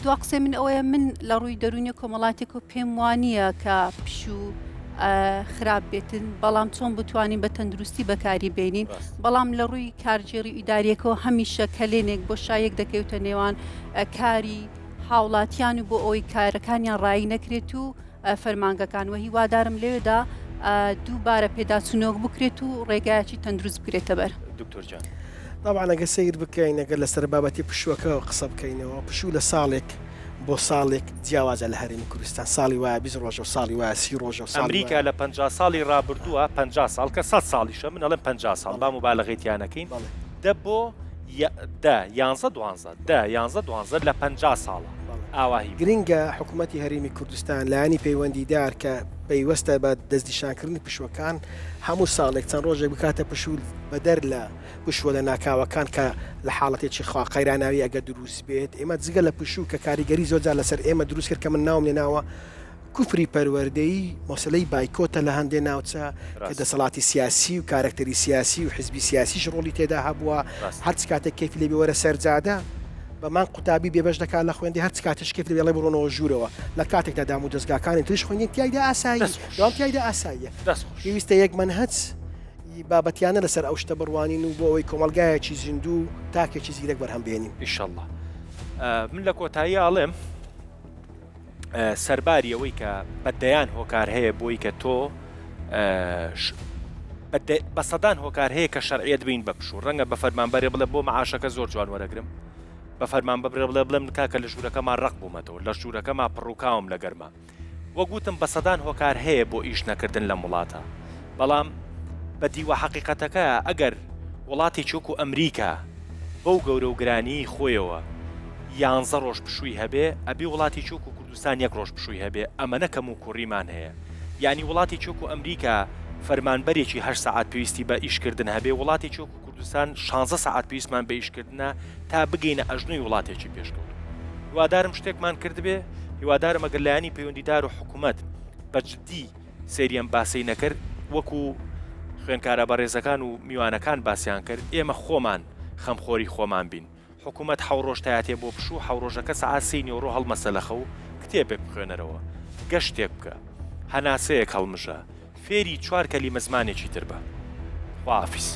دوا قسەی من ئەوەیە من لە ڕووی دەروونی کۆمەڵاتێک و پێم وانییە کە پشوو خراپ بێتن بەڵام چۆن بتوانین بە تەندروستی بەکاری بێنین بەڵام لە ڕووی کارگێڕی ئیداریەکەەوە هەمیشە کەلێنێک بۆ شایەک دەکەوتە نێوان کاری هاوڵاتیان و بۆ ئەوەی کارەکانیان ڕایی نەکرێت و فەرمانگەکان و هیوادارم لەوێدا دووبارە پێداچوونەوە بکرێت و ڕێگایەکی تەندروست بگرێتە بەر. دکتۆر جان. تەبعەن ئەگەر سەیر بکەین ئەگەر لەسەر بابەتی پشووەکە قسە بکەینەوە پشوو لە ساڵێک بۆ ساڵێک جیاوازە لە هەرێمی کوردستان ساڵی وایە 20 ڕۆژە و ساڵی وایە 30 ڕۆژە و ساڵی ئەمریکا وایە لە 50 ساڵی ڕابردووە 50 ساڵ کە 100 ساڵیشە من ئەڵێم 50 ساڵ با بەڵێ موبالەغەی تیا نەکەین بەڵێ دە بۆ یە دە یانزە دوانزە دە یانزە دوانزە لە 50 ساڵە بەڵێ ئاواهی بووە. گرنگە حکومەتی هەرێمی کوردستان لایەنی پەیوەندیدار کە پەیوەستە بە دەستنیشانکردنی پشووەکان هەموو ساڵێک چەند ڕۆژێک بکاتە پشوو بەدەر لە پشووە لەناکاوەکان کە لە حاڵەتێکی خوا قەیراناوی ئەگەر دروست بێت ئێمە جگە لە پشوو کە کاریگەری زۆر جار لەسەر ئێمە دروست کرد کە من ناوم لێناوە کوفری پەروەردەیی مەسەلەی بایکۆتە لە هەندێ ناوچە کە دەسەڵاتی سیاسی و کارەکتەری سیاسی و حزبی سیاسیش ڕۆڵی تێدا هەبووە هەرچ کاتێک کەیفی لێ بێ وەرە سەر جادە بە مانگ قوتابی بێبەش دەکات لە خوێندی هەرچ کاتێش کەیف لێ بێ ئەڵێ بڕۆنەوە ژوورەوە لە کاتێکدا دام و دەزگاکانی تریش خوێندن تیایدا ئاسایی دەوام تیایدا ئاساییە پێویستە یەک مەنهەج بابەتیانە لەسەر ئەو شتە بڕوانین و بۆ ئەوەی کۆمەڵگایەکی زیندوو و تاکێکی زیرەک بەرهەم بێنین. ئیشەڵڵا من لە کۆتاییا ئەڵێم سەرباری ئەوەی کە بە دەیان هۆکار هەیە بۆی کە تۆ بە سەدان هۆکار هەیە کە شەرعیەت بین بە پشوو ڕەنگە بە فەرمانبەرێ بڵێ بۆ معاشەکە زۆر جوان وەرەگرم بە فەرمان ببرێ بڵێ بڵێم کاکە لە ژوورەکەما ڕق بوومەتەوە لە ژوورەکەما پڕوکاوم لە گەرما وەک وتم بە سەدان هۆکار هەیە بۆ ئیش نەکردن لەم وڵاتە بەڵام بە دیوە حەقیقەتەکە ئەگەر وڵاتێکی وەکو ئەمریکا بەو گەورە و گرانیی خۆیەوە یانزە ڕۆژ پشووی هەبێ ئەبێ وڵاتێکی وەکو کوردستان یەک ڕۆژ پشووی هەبێ ئەمەنە کەم و کوڕیمان هەیە یانی وڵاتێکی وەکو ئەمریکا فەرمانبەرێکی هەشت سەعات پێویستی بە ئیش کردن هەبێ وڵاتێکی وەکو کوردستان شانزە سەعات پێویستمان بە ئیشکردنە تا بگەینە ئەژنۆی وڵاتێکی پێشکەوتوو. هیوادارم شتێکمان کردبێ، هیوادارم ئەگەر لایەنی پەیوەندیدار و حکومەت بە جدی سەیری ئەم باسەی نەکرد وەکو خوێندکارە بەڕێزەکان و میوانەکان باسیان کرد ئێمە خۆمان خەمخۆری خۆمان بین. حکومەت حەو ڕۆژ تایەتێ بۆ پشوو، حەو ڕۆژەکە سەعات سێی نیوەڕۆ هەڵمەسە لە خەو، کتێبێک بخوێنەرەوە، گەشتێک بکە، هەناسەیەک هەڵمژە، فێری چوار کەلیمە زمانێکی تر بە. خواحافیز.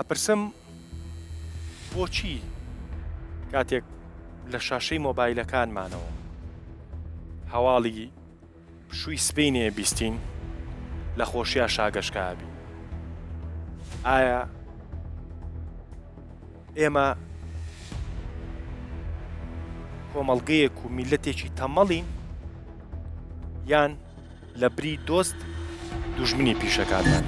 ئەپرسم بۆچی کاتێک لە شاشەی مۆبایلەکانمانەوە هەواڵی پشووی سبەینێ بیستین لە خۆشیا شاگەشکە ئەبین ئایا ئێمە کۆمەڵگەیەک و میلەتێکی تەمەڵین یان لە بری دۆست دوژمنی پیشەکانمان.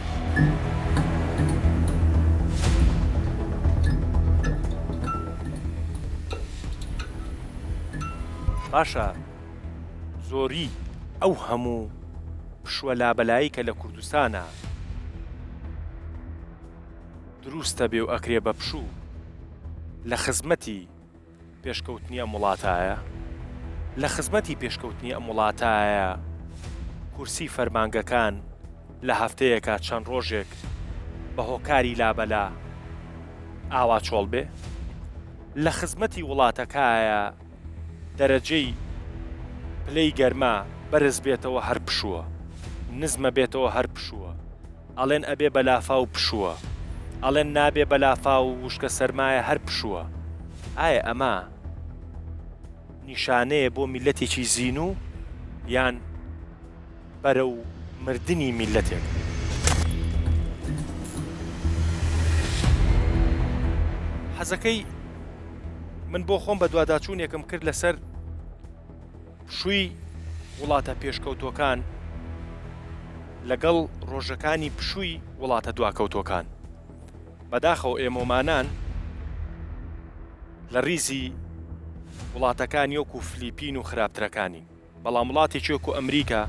باشە زۆری ئەو هەموو پشووە لابەلایی کە لە کوردستانا دروستە بێ و ئەکرێ بە پشوو لە خزمەتی پێشکەوتنی ئەم وڵاتایە؟ لە خزمەتی پێشکەوتنی ئەم وڵاتایە کورسی فەرمانگەکان لە هەفتەیەکا چەند ڕۆژێک بە هۆکاری لابەلا ئاوا چۆڵ بێ؟ لە خزمەتی وڵاتەکایە دەرەجەی پلەی گەرما بەرز بێتەوە هەر پشووە، نزمە بێتەوە هەر پشووە، ئەڵێن ئەبێ بە لافاو پشووە، ئەڵێن نابێ بە لافاو و وشکە سەرمایە هەر پشووە. ئایا ئەمە نیشانەیە بۆ میللەتێکی زینوو یان بەرەو مردنی میللەتێک؟ حەزەکەی من بۆ خۆم بەدواداچوونێکم کرد لەسەر پشووی وڵاتە پێشکەوتووەکان لەگەڵ ڕۆژەکانی پشووی وڵاتە دواکەوتووەکان. بەداخەوە ئێمەومانان لە ڕیزی وڵاتەکانی وەکو فلیپین و خراپترەکانین. بەڵام وڵاتێکی وەکو ئەمریکا،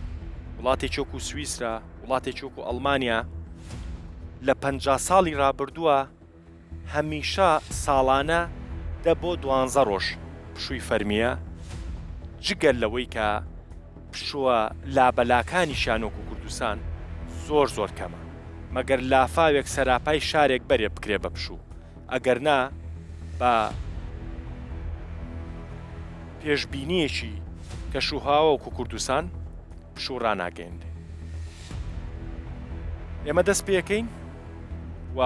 وڵاتێکی وەکو سویسرا، وڵاتێکی وەکو ئەڵمانیا لە 50 ساڵی ڕابردووە هەمیشە ساڵانە دە بۆ دوانزە ڕۆژ پشووی فەرمییە، جگە لەوەی کە پشووە لابەلاکانیشیان وەکو کوردستان زۆر زۆر کەمە، مەگەر لافاوێک سەراپای شارێک بەرێ بکرێ بە پشوو، ئەگەرنا بە پێشبینییەکی کەشوهەوا وەکو کوردستان پشوو ڕاناگەیەنرێ. ئێمە دەست پێکەین و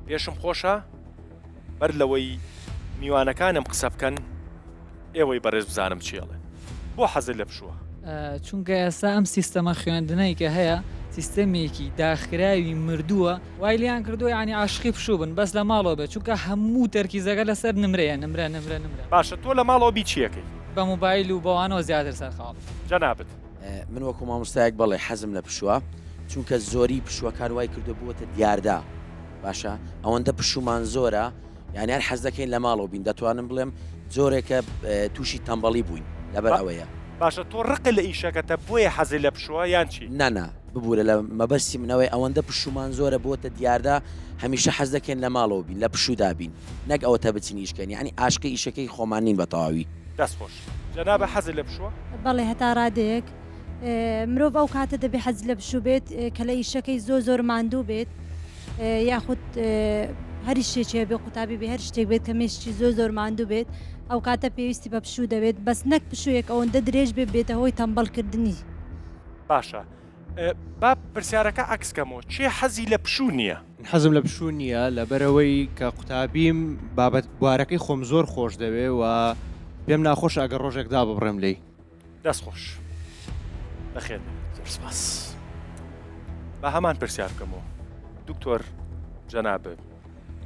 پێشم خۆشە بەر لەوەی میوانەکانم قسە بکەن ئێوەی بەڕێز بزانم چی ئەڵێن بۆ حەزت لە پشووە؟ چونکە ئێستا ئەم سیستەمە خوێندنەی کە هەیە سیستەمێکی داخراوی مردووە وای لێیان کردووە یانی عاشقی پشوو بن بەس لە ماڵەوە بێت چونکە هەموو تەرکیزەکە لەسەر نمرەیە نمرە نمرە نمرە. باشە تۆ لە ماڵەوە بی چی ئەکەی؟ بە مۆبایل و بەوانەوە زیاتر سەرقاڵم. جەنابت. من وەکو مامۆستایەک بەڵێ حەزم لە پشووە چونکە زۆری پشووەکان وای کردووە بووەتە دیاردە باشە ئەوەندە پشوومان زۆرە یانی هەر حەز دەکەین لە ماڵەوە بین دەتوانم بڵێم جۆرێکە تووشی تەمبەڵی بووین لەبەر ئەوەیە. باشە تۆ ڕقت لە ئیشەکەتە بۆیە حەزت لە پشووە یان چی؟ نا نا ببورە لە مەبەستی من ئەوەیە ئەوەندە پشوومان زۆرە بۆتە دیاردە هەمیشە حەز دەکەین لە ماڵەوە بین لە پشوودا بین نەک ئەوەتا بچین ئیش کەین یانی ئاشقی ئیشەکەی خۆمان نین بە تەواوی. دەست خۆش. جەنابت حەزت لە پشووە؟ بەڵێ هەتا ڕادەیەک. مرۆڤ ئەو کاتە دەبێ حەزی لە پشوو بێت کە لە ئیشەکەی زۆر زۆر ماندوو بێت یاخود هەر شتێکی هەبێ قوتابی بێ هەر شتێک بێت کە مێشکی زۆر زۆر ماندوو بێت ئەو کاتە پێویستی بە پشوو دەبێت بەس نەک پشوویەک ئەوەندە درێژ بێ بێتە هۆی تەمبەڵکردنی. باشە با پرسیارەکە عەکس کەمەوە کێ حەزی لە پشوو نییە؟ من حەزم لە پشوو نییە لەبەرئەوەی کە قوتابیم بابەت بوارەکەی خۆم زۆر خۆش دەوێ و پێم ناخۆشە ئەگەر ڕۆژێک داببڕێم لێی. دەست خۆش بەخێر بێن. زۆر سپاس. با هەمان پرسیار بکەمەوە دکتۆر جەنابت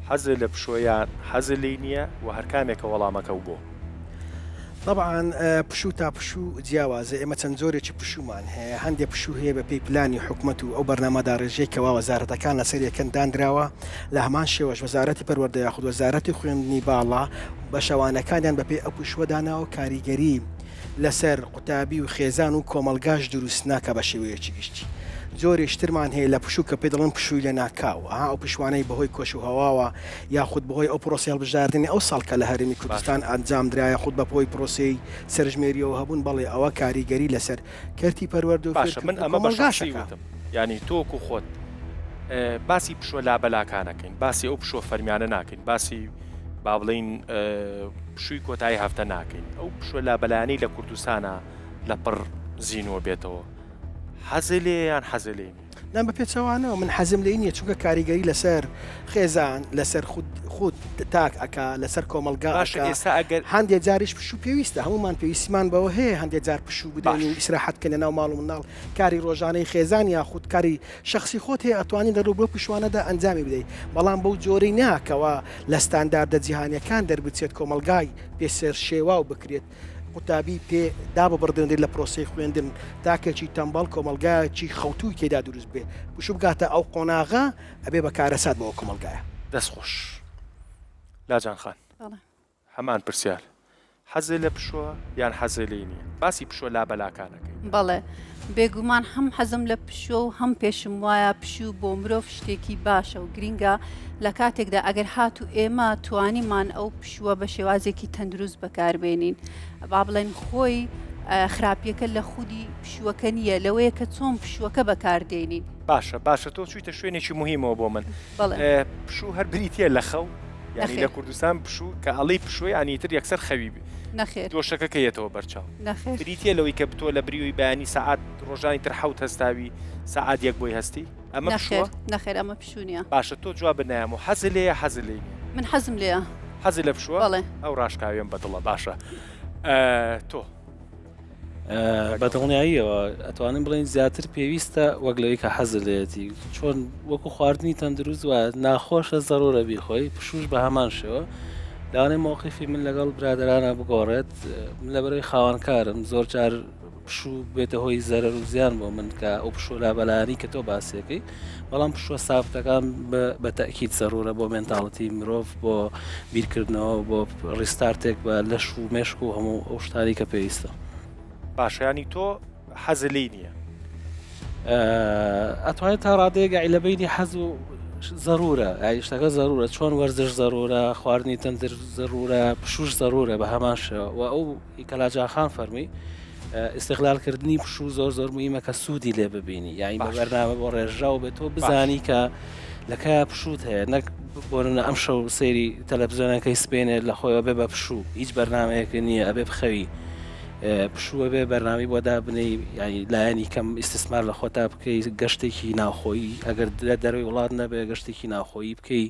حەزت لە پشۆ یان حەزت لێی نییە و هەر کامێکە وەڵامەکە و بۆ؟ تەبعەن پشوو تا پشوو جیاوازە ئێمە چەند جۆرێکی پشوومان هەیە هەندێک پشوو هەیە بە پێی پلانی حکومەت و ئەو بەرنامەداڕێژیەی کەوا وەزارەتەکان لەسەر یەکەن دانراوە لە هەمان شێوەش وەزارەتی پەروەردە یاخود وەزارەتی خوێندنی باڵا بەشەوانەکانیان بە پێی ئەو پشووە داناوە کاریگەری لەسەر قوتابی و خێزان و کۆمەڵگاش دروست ناکا بە شێوەیەکی گشتی. جۆرێکی ترمان هەیە لە پشوو کە پێی دەڵێن پشووی لەناکاو، ئەها ئەو پشووانەی بەهۆی کەشوهەواوە یاخود بەهۆی ئەو پرۆسەی هەڵبژاردنی ئەو ساڵ کە لە هەرێمی کوردستان ئەنجام درا یاخود بە هۆی پرۆسەی سەرژمێرییەوە هەبوون، بەڵێ ئەوە کاریگەری لەسەر کەرتی پەروەردە و باشە من فێرکردن و ئەمە بە کۆمەڵگاش شەخسی ئەکا. وتم یانی تۆ وەکو خۆت باسی پشووە لابەلاکان ئەکەین باسی ئەو پشووە فەرمیانە ناکەین باسی با بڵێین پشووی کۆتایی هەفتە ناکەین ئەو پشووە لابەلایانەی لە کوردستانە لە پڕ زینووە بێتەوە حەزێ لێیە یان حەزێ لێی نییە؟ نا بە پێچەوانەوە من حەزم لێی نییە چونکە کاریگەری لەسەر خێزان لەسەر خود خود تاک ئەکا لەسەر کۆمەڵگا باشە ئەکا ئێستا ئەگەر هەندێ جاریش پشوو پێویستە هەموومان پێویستیمان بەوە هەیە هەندێ جار پشوو بدەین باش و ئیسراحەت بکەین لەناو ماڵ و منداڵ کاری ڕۆژانەی خێزان یاخود کاری شەخسی خۆت هەیە ئەتوانی لە ڕوو پشوانەدا ئەنجامی بدەیت بەڵام بەو جۆرەی نا کەوا لە ستانداردە جیهانیەکان دەربچێت کۆمەڵگای پێ سەرشێواو بکرێت قوتابی پێ داببڕدرێت لە پرۆسەی خوێندن تاکێکی تەمبەڵ کۆمەڵگایەکی خەوتووی تێدا دروست بێ پشوو بگاتە ئەو قۆناغە ئەبێ بە کارەسات بۆ ئەو کۆمەڵگایە. دەست خۆش لاجان خان. بەڵێ. هەمان پرسیار. حەزێ لە پشووە یان حەزێ لێی نییە؟ باسی پشووە لابەلاکان ئەکەین. بەڵێ بێگومان هەم حەزم لە پشووە و هەم پێشم وایە پشوو بۆ مرۆڤ شتێکی باشە و گرینگە لە کاتێکدا ئەگەر هاتوو ئێمە توانیمان ئەو پشووە بە شێوازێکی تەندروست بەکاربێنین با بڵێن خۆی خراپیەکە لە خودی پشووەکە نییە لەوەیە کە چۆن پشووەکە بەکاردێنین. باشە باشە تۆ چوویتە شوێنێکی موهیمەوە بۆ من. بەڵێ. پشوو هەر بریتییە لە خەو؟ یانی لە کوردستان پشوو کە ئەڵێی پشوو یانی ئیتر یەکسەر خەوی نەخێر دۆشەکە کە یەتەوە بەرچاو. نەخێر. بریتییە لەوەی کە تۆ لە بریوی بەیانی سەعات ڕۆژانی تر حەوت هەستاوی سەعات یەک بۆی هەستی؟ ئەمە پشووە؟ نەخێر نەخێر ئەمە پشوو نییە. باشە تۆ جوابت نایەمەوە حەزت لێیە حەزت لێی نییە؟ من حەزم لێیە. حەزت لە پشووە؟ بەڵێ. ئەو ڕاشکاویەم بە دڵە باشە تۆ؟ بە دڵنیاییەوە ئەتوانین بڵێین زیاتر پێویستە وەک لەوەی کە حەزت لێیەتی چۆن وەکو خواردنی تەندروست وایە ناخۆشە زەرورە بیخۆی پشوش بە هەمان شێوە لەوانەیە مەوقیفی من لەگەڵ برادەرانە بگۆڕێت من لەبەرەوەی خاوەنکارم زۆر جار پشوو بێتە هۆی زەرەر و زیان بۆ من کە ئەو پشوو لابەلایانی کە تۆ باسیەکەی بەڵام پشووە سابتەکان بە تەئکید زەرورە بۆ mentality مرۆڤ بۆ بیرکردنەوە بۆ restart ێک بە لەش و مێشک و هەموو ئەو شتانەی کە پێویستە. باشە یانی تۆ حەزت لێی نییە؟ ئەتوانێت تا ڕادەیەک یاعی لە بەینی حەز و زەرورە یاعی شتەکە زەرورە چۆن وەرزش زەرورە خواردنی تەندروست زەرورە پشووش زەرورە بە هەمان شێوە و ئەو کەلاجاخان فەرمی ئیستغلال کردنی پشوو زۆر زۆر موهیمە کە سوودی لێ ببینی یانی بە بەرنامە بۆ ڕێژراو بێت تۆ بزانی کە لە کایا پشووت هەیە نەک بۆ نمونە ئەم شەو سەیری تەلەفزیۆنەکەی سپێنێ لە خۆیەوە بێ بە پشوو هیچ بەرنمەیەک نییە ئەبێ بخەوی پشووە بێ بەرنامی بۆ دابنەی ینی لایەنی کەم ئیسیسمار لە خۆتا بکەی گەشتێکی ناوخۆیی ئەگەر لە دەروی وڵات نەبێ گەشتێکی ناوخۆیی بکەی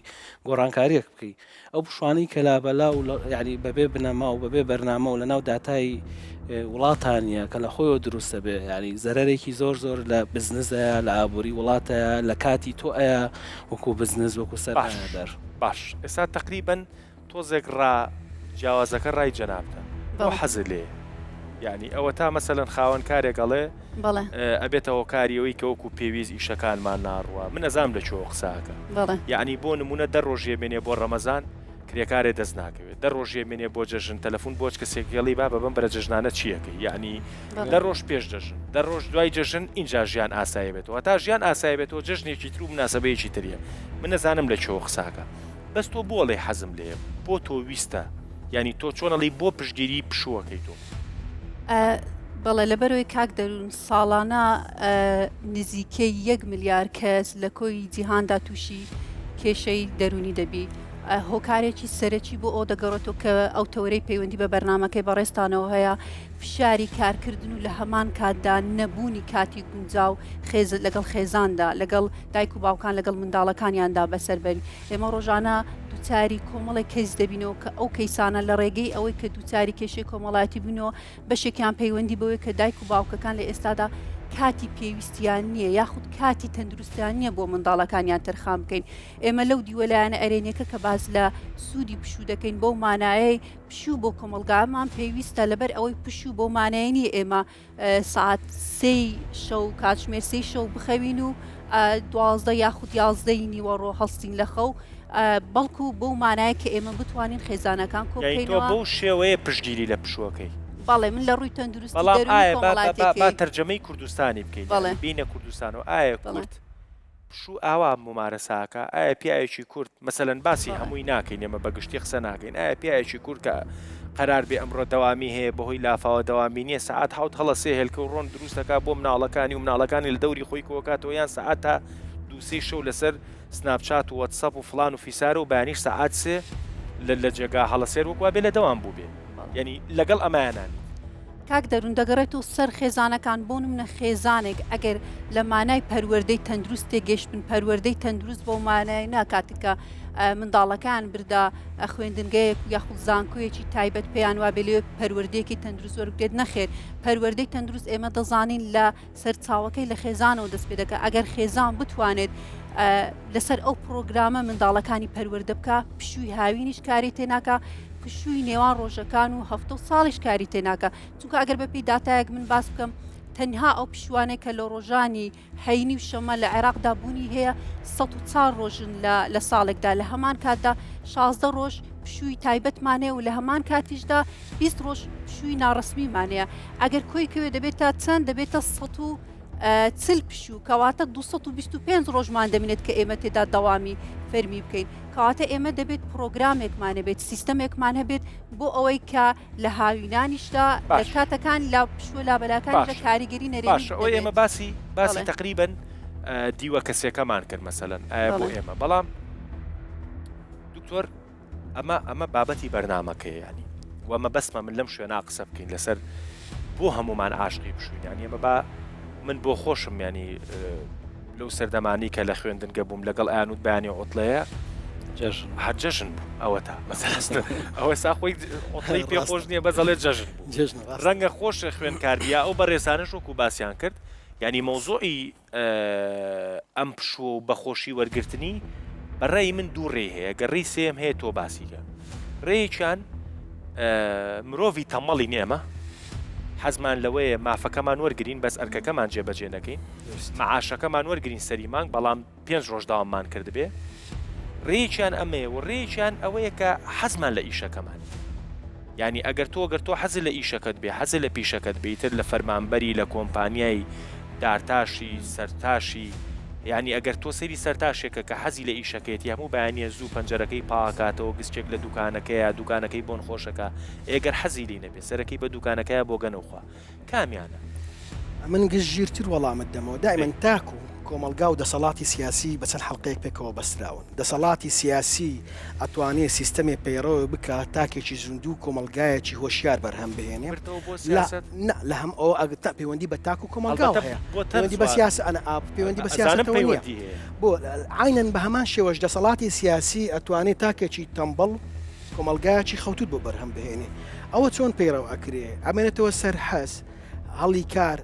گۆڕانکاریەک بکەی ئەو پشوانەی کە لابەلا و یانی بەبێ بنەما و بەبێ بەرنامە و لەناو داتای وڵاتان نییە کە لە خۆیەوە دروستە بێ ینی زەرەرێکی زۆر زۆر لە بزنزەیە لە ئابووری وڵاتەیە لە کاتی تۆ ئەیە وەکو بزنز وەکو سەرمایەدار. باش ئێستا تەقریبەن تۆزێک ڕا جیاوازەکە ڕای جەنابتە بۆ حەزت لێیە یانی ئەوەتا مەسەلەن خاوەن کارێک ئەڵێ بەڵێ. ئەبێتە هۆکاری ئەوەی کە وەکو پێویست ئیشەکانمان ناڕوا من ئەزانم لە کوێوە قسە ئەکا بەڵێ. یەعنی بۆ نمونە دە ڕۆژ یەمێنێ بۆ ڕەمەزان کرێکارێ دەست ناکەوێ دە ڕۆژ یەمێنێ بۆ جەژن تەلەفون بۆ هەچ کەسێک ئەڵێی بابە بەم بەرە جەژنانە چی ئەکەی یەعنی بەڵێ. دە ڕۆژ پێش جەژن دە ڕۆژ دوای جەژن ئینجا ژیان ئاسایی بێتەوە هەتا ژیان ئاسایی بێتەوە جەژنێکی تر و مناسەبەیەکی تریە من ئەزانم لە کوێوە قسە ئەکا بەس تۆ بۆ ئەڵێی حەزم لێیە بۆ تۆ ویستە یانی تۆ چۆن ئەڵێی بۆ پشتگیری پشووەکەی تۆ؟ بەڵێ لەبەرئەوەی کاک دەروون ساڵانە نزیکەی یەک ملیار کەس لە کۆی جیهاندا تووشی کێشەی دەروونی دەبی هۆکارێکی سەرەکی بۆ ئەو دەگەڕێتەوە کە ئەو تەوەرەی پەیوەندی بە بەرنمەکەی بەڕێزتانەوە هەیە فشاری کارکردن و لە هەمان کاتدا نەبوونی کاتی گونجاو خێز لەگەڵ خێزاندا لەگەڵ دایک و باوکان لەگەڵ منداڵەکانیاندا بەسەر بەری ئێمە ڕۆژانە دووچاری کۆمەڵێک کەیس دەبینەوە کە ئەو کەیسانە لە ڕێگەی ئەوەی کە دووچاری کێشەی کۆمەڵایەتی بوونەوە بەشێکیان پەیوەندی بەوەی کە دایک و باوکەکان لە ئێستادا کاتی پێویستیان نییە یاخود کاتی تەندروستیان نییە بۆ منداڵەکانیان تەرخان بکەین ئێمە لەو دیوە لایەنە ئەرێنیەکە کە باس لە سوودی پشوو دەکەین بەو مانایەی پشوو بۆ کۆمەڵگامان پێویستە لەبەر ئەوەی پشوو بەو مانایە نییە ئێمە سەعات سێی شەو کاتژمێر سێی شەو بخەوین و 12 یاخود یازدەی نیوەڕۆ هەڵستین لە خەو بەڵکو بەو مانایە کە ئێمە بتوانین خێزانەکان یانی تۆ کۆبکەینەوە. بەو شێوەیە پشتگیری لە پشووەکەی؟ بەڵێ من لە ڕووی تەندروستی بەڵام دەروونی ئایا با با با با کۆمەڵایەتیەکەی تەرجەمەی کوردستانی بکەین بەڵێ یانی بێینە کوردستانەوە ئایا بەڵێ. کورد پشوو ئاوا مومارەسە ئەکا؟ ئایا پیاوێکی کورد، مەسەلەن باسی بەڵێ. هەمووی ناکەین ئێمە بە گشتی قسە ناکەین، ئایا پیاوێکی کورد کە قەرار بێ ئەمڕۆ دەوامی هەیە بەهۆی لافاوە دەوامی نییە سەعات حەوت هەڵەسێ هێلکە و ڕۆن دروست ئەکا بۆ مناڵەکانی و مناڵەکانی لە دەوری خۆی کۆکاتەوە یان سەعات تا دوو سێی شەو لەسەر سناپچات و وەتسەپ و فڵان و فیسارە و بەیانیش سەعات سێ لە لە جێگا هەڵەسێر وەک وابێ لە دەوام بووبێ بەڵێ. یانی لەگەڵ ئەمایانە نیت. کاک دەروون دەگەڕێتەوە سەر خێزانەکان بۆ نمونە خێزانێک ئەگەر لە مانای پەروەردەی تەندروست تێگەشتبن پەروەردەی تەندروست بەو مانای نا کاتێک کە منداڵەکان بردە خوێندنگەیەک و یاخود زانکۆیەکی تایبەت پێیان وابێ لەوێ پەروەردەیەکی تەندروست وەربگرێت نەخێر پەروەردەی تەندروست ئێمە دەزانین لە سەرچاوەکەی لە خێزانەوە دەست پێ دەکات ئەگەر خێزان بتوانێت لەسەر ئەو پرۆگرامە منداڵەکانی پەروەردە بکە پشووی هاوینیش کاری تێناکە پشووی نێوان ڕۆژەکان و هەفتە و ساڵیش کاری تێناکە چونکە ئەگەر بەپێی داتایەک من باس بکەم. تەنها ئەو پشووانەی کە لە ڕۆژانی هەینی و شەممە لە عێراقدا بوونی هەیە 104 ڕۆژن لە لە ساڵێکدا لە هەمان کاتدا 16 ڕۆژ پشووی تایبەتمان هەیە و لە هەمان کاتیشدا 20 ڕۆژ پشووی ناڕەسمیمان هەیە ئەگەر کۆی کەوێ دەبێتە چەند دەبێتە 140 پشوو کەواتە 225 ڕۆژمان دەمێنێت کە ئێمە تێدا دەوامی فەرمی بکەین کەواتە ئێمە دەبێت پرۆگرامێکمان هەبێت سیستەمێکمان هەبێت بۆ ئەوەی کە لە هاوینانیشدا لە کاتەکان لە پشووە لابەلاکانیشدا کاریگەری نەرێنی باشە ئەوەی ئێمە باسی باسی تقریبن دیوە کەسێکەمان کرد مەسەلەن ئایا بۆ ئێمە بەڵام دکتۆر ئەمە ئەمە بابەتی بەرنمەکەی ینی و مەبەستمە من لەم شوێنا قسە بکەین لەسەر بۆ هەمومان عاشقی پشوین ینی ئەمە با من بۆ خۆشم ینی لەو سەردەمانەی کە لە خوێندنگە بووم لەگەڵ ئەیانوت بەیانی عوتڵەیە جەژن هەر جەژن بوو ئەوەتا مەسەلەن ئەوە سا خۆی عوتڵەی پێ خۆش نییە بەس ئەڵێ جەژن بوو جەژن ڕاستە. ڕەنگە خۆشە خوێندکار بی یا ئەو بەڕێزانەش وەکو باسیان کرد یانی مەوزوعی ئەم پشووە و بەخۆشی وەرگرتنی بە ڕای من دوو ڕێی هەیە گەر ڕێی سێیەم هەیە تۆ باسی کە ڕێیەکیان مرۆڤی تەمەڵین ئێمە حەزمان لەوەیە مافەکەمان وەرگین بەس ئەرکەکەمان جێبەجێ نەکەین معاشەکەمان وەرگین سەری مانگ بەڵام پێنج ڕۆژ داواممان کردبێ ڕێیەکیان ئەمەیە و ڕێیەکیان ئەوەیە کە حەزمان لە ئیشەکەمان یانی ئەگەر تۆ گەر تۆ حەزت لە ئیشەکەت بێ حەزت لە پیشەکەت بێ ئیتر لە فەرمانبەری لە کۆمپانیای دارتاشی سەرتاشی یانی ئەگەر تۆ سەیری سەرتاشێکە کە حەزی لە ئیشەکەیەتی هەموو بەیانیە زوو پەنجەرەکەی پاکاتەوە گسکێک لە دوکانەکەیە دوکانەکەی بۆن خۆشەکە ئێ گەر حەزی لی نەبێ سەرەکەی بە دوکانەکەیا بۆگەنە و خوا کامیانە؟ ئەمن گشت ژیرتر وەڵامت دەمەوە. دایمەن تاک و کۆمەڵگا و دەسەڵاتی سیاسی بە چەند حەڵقەیەک پێکەوە بەستراون. دەسەڵاتی سیاسی ئەتوانێ سیستەمێ پەیڕەو بکا تاکێکی زیندوو و کۆمەڵگایەکی هۆشیار بەرهەم بهێنێ. بردەوە بۆ لە سیاسەت؟ نا لە هەم ئەوە ئەگ تا پەیوەندی بە تاک و کۆمەڵگاوە ئەڵبەتە هەیە. بۆ تەرز پەیوەندی بە وا. سیاسە ئەنا ئا پەیوەندی بە ئەزانم سیاسەتەوە نییە. پەیوەندی هەیە. بۆ عەینەن بە هەمان شێوەش دەسەڵاتی سیاسی ئەتوانێ تاکێکی تەمبەڵ کۆمەڵگایەکی خەوتووت بۆ بەرهەم بهێنێ. ئەوە چۆن پەیڕەو ئەکرێ؟ ئەمێنێتەوە سەر حەز، هەڵی کار،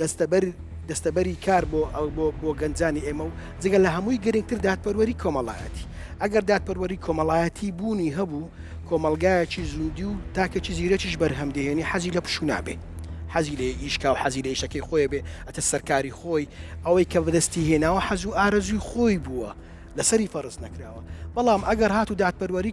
دەستەبەر دەستەبەری کار بۆ بۆ بۆ گەنجانی ئێمە و جگە لە هەمووی گرنگتر دادپەروەری کۆمەڵایەتی. ئەگەر دادپەروەری کۆمەڵایەتی بوونی هەبوو، کۆمەڵگایەکی زیندوو و تاکێکی زیرەکیش بەرهەم دەهێنی حەزی لە پشوو نابێ. حەزی لێ ئیش کا و حەزی لە ئیشەکەی خۆی بێ، ئەتە سەرکاری خۆی، ئەوەی کە بەدەستی هێناوە حەز و ئارەزووی خۆی بووە. لەسەری فەرز نەکراوە بەڵام ئەگەر هاتوو دادپەروەری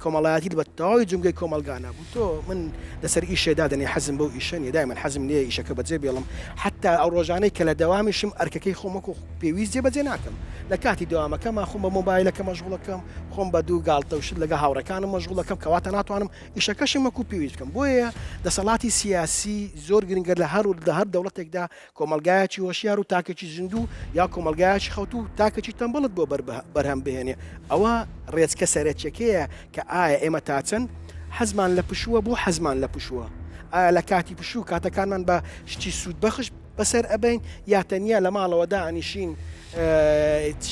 کۆمەڵایەتی بە تەواوی جومگەی کۆمەڵگا نەبوو تۆ من لەسەر ئیشێ دادەنێ حەزم بەو ئیشە نیە دایمەن حەزم لێیە ئیشەکە بەجێ بێڵم حەتا ئەو ڕۆژانەی کە لە دەوامیشم ئەرکەکەی خۆم وەکو پێویست جێبەجێ ناکەم لە کاتی دەوامەکەما خۆم بە مۆبایلەکە مەشغوڵەکەم خۆم بە دوو گاڵتە و شت لەگەڵ هاوڕێکانم مەشغوڵەکەم کەواتە ناتوانم ئیشەکەشم وەکو پێویست بکەم بۆیە دەسەڵاتی سیاسی زۆر گرنگە لە هەر لە هەر دەوڵەتێکدا کۆمەڵگایەکی هۆشیار و تاکێکی زیندوو یا کۆمەڵگایەکی خەوتوو و تاکێکی تەمبەڵت بۆ بەرهەم بهێنێ، ئەوە ڕێچکە سەرەکیەکەیە کە ئایا ئێمە تا چەند حەزمان لە پشووە، بۆ حەزمان لە پشووە؟ ئایا لە کاتی پشوو کاتەکانمان بە شتی سوودبەخش بەسەر ئەبەین یا تەنیا لە ماڵەوە دائەنیشین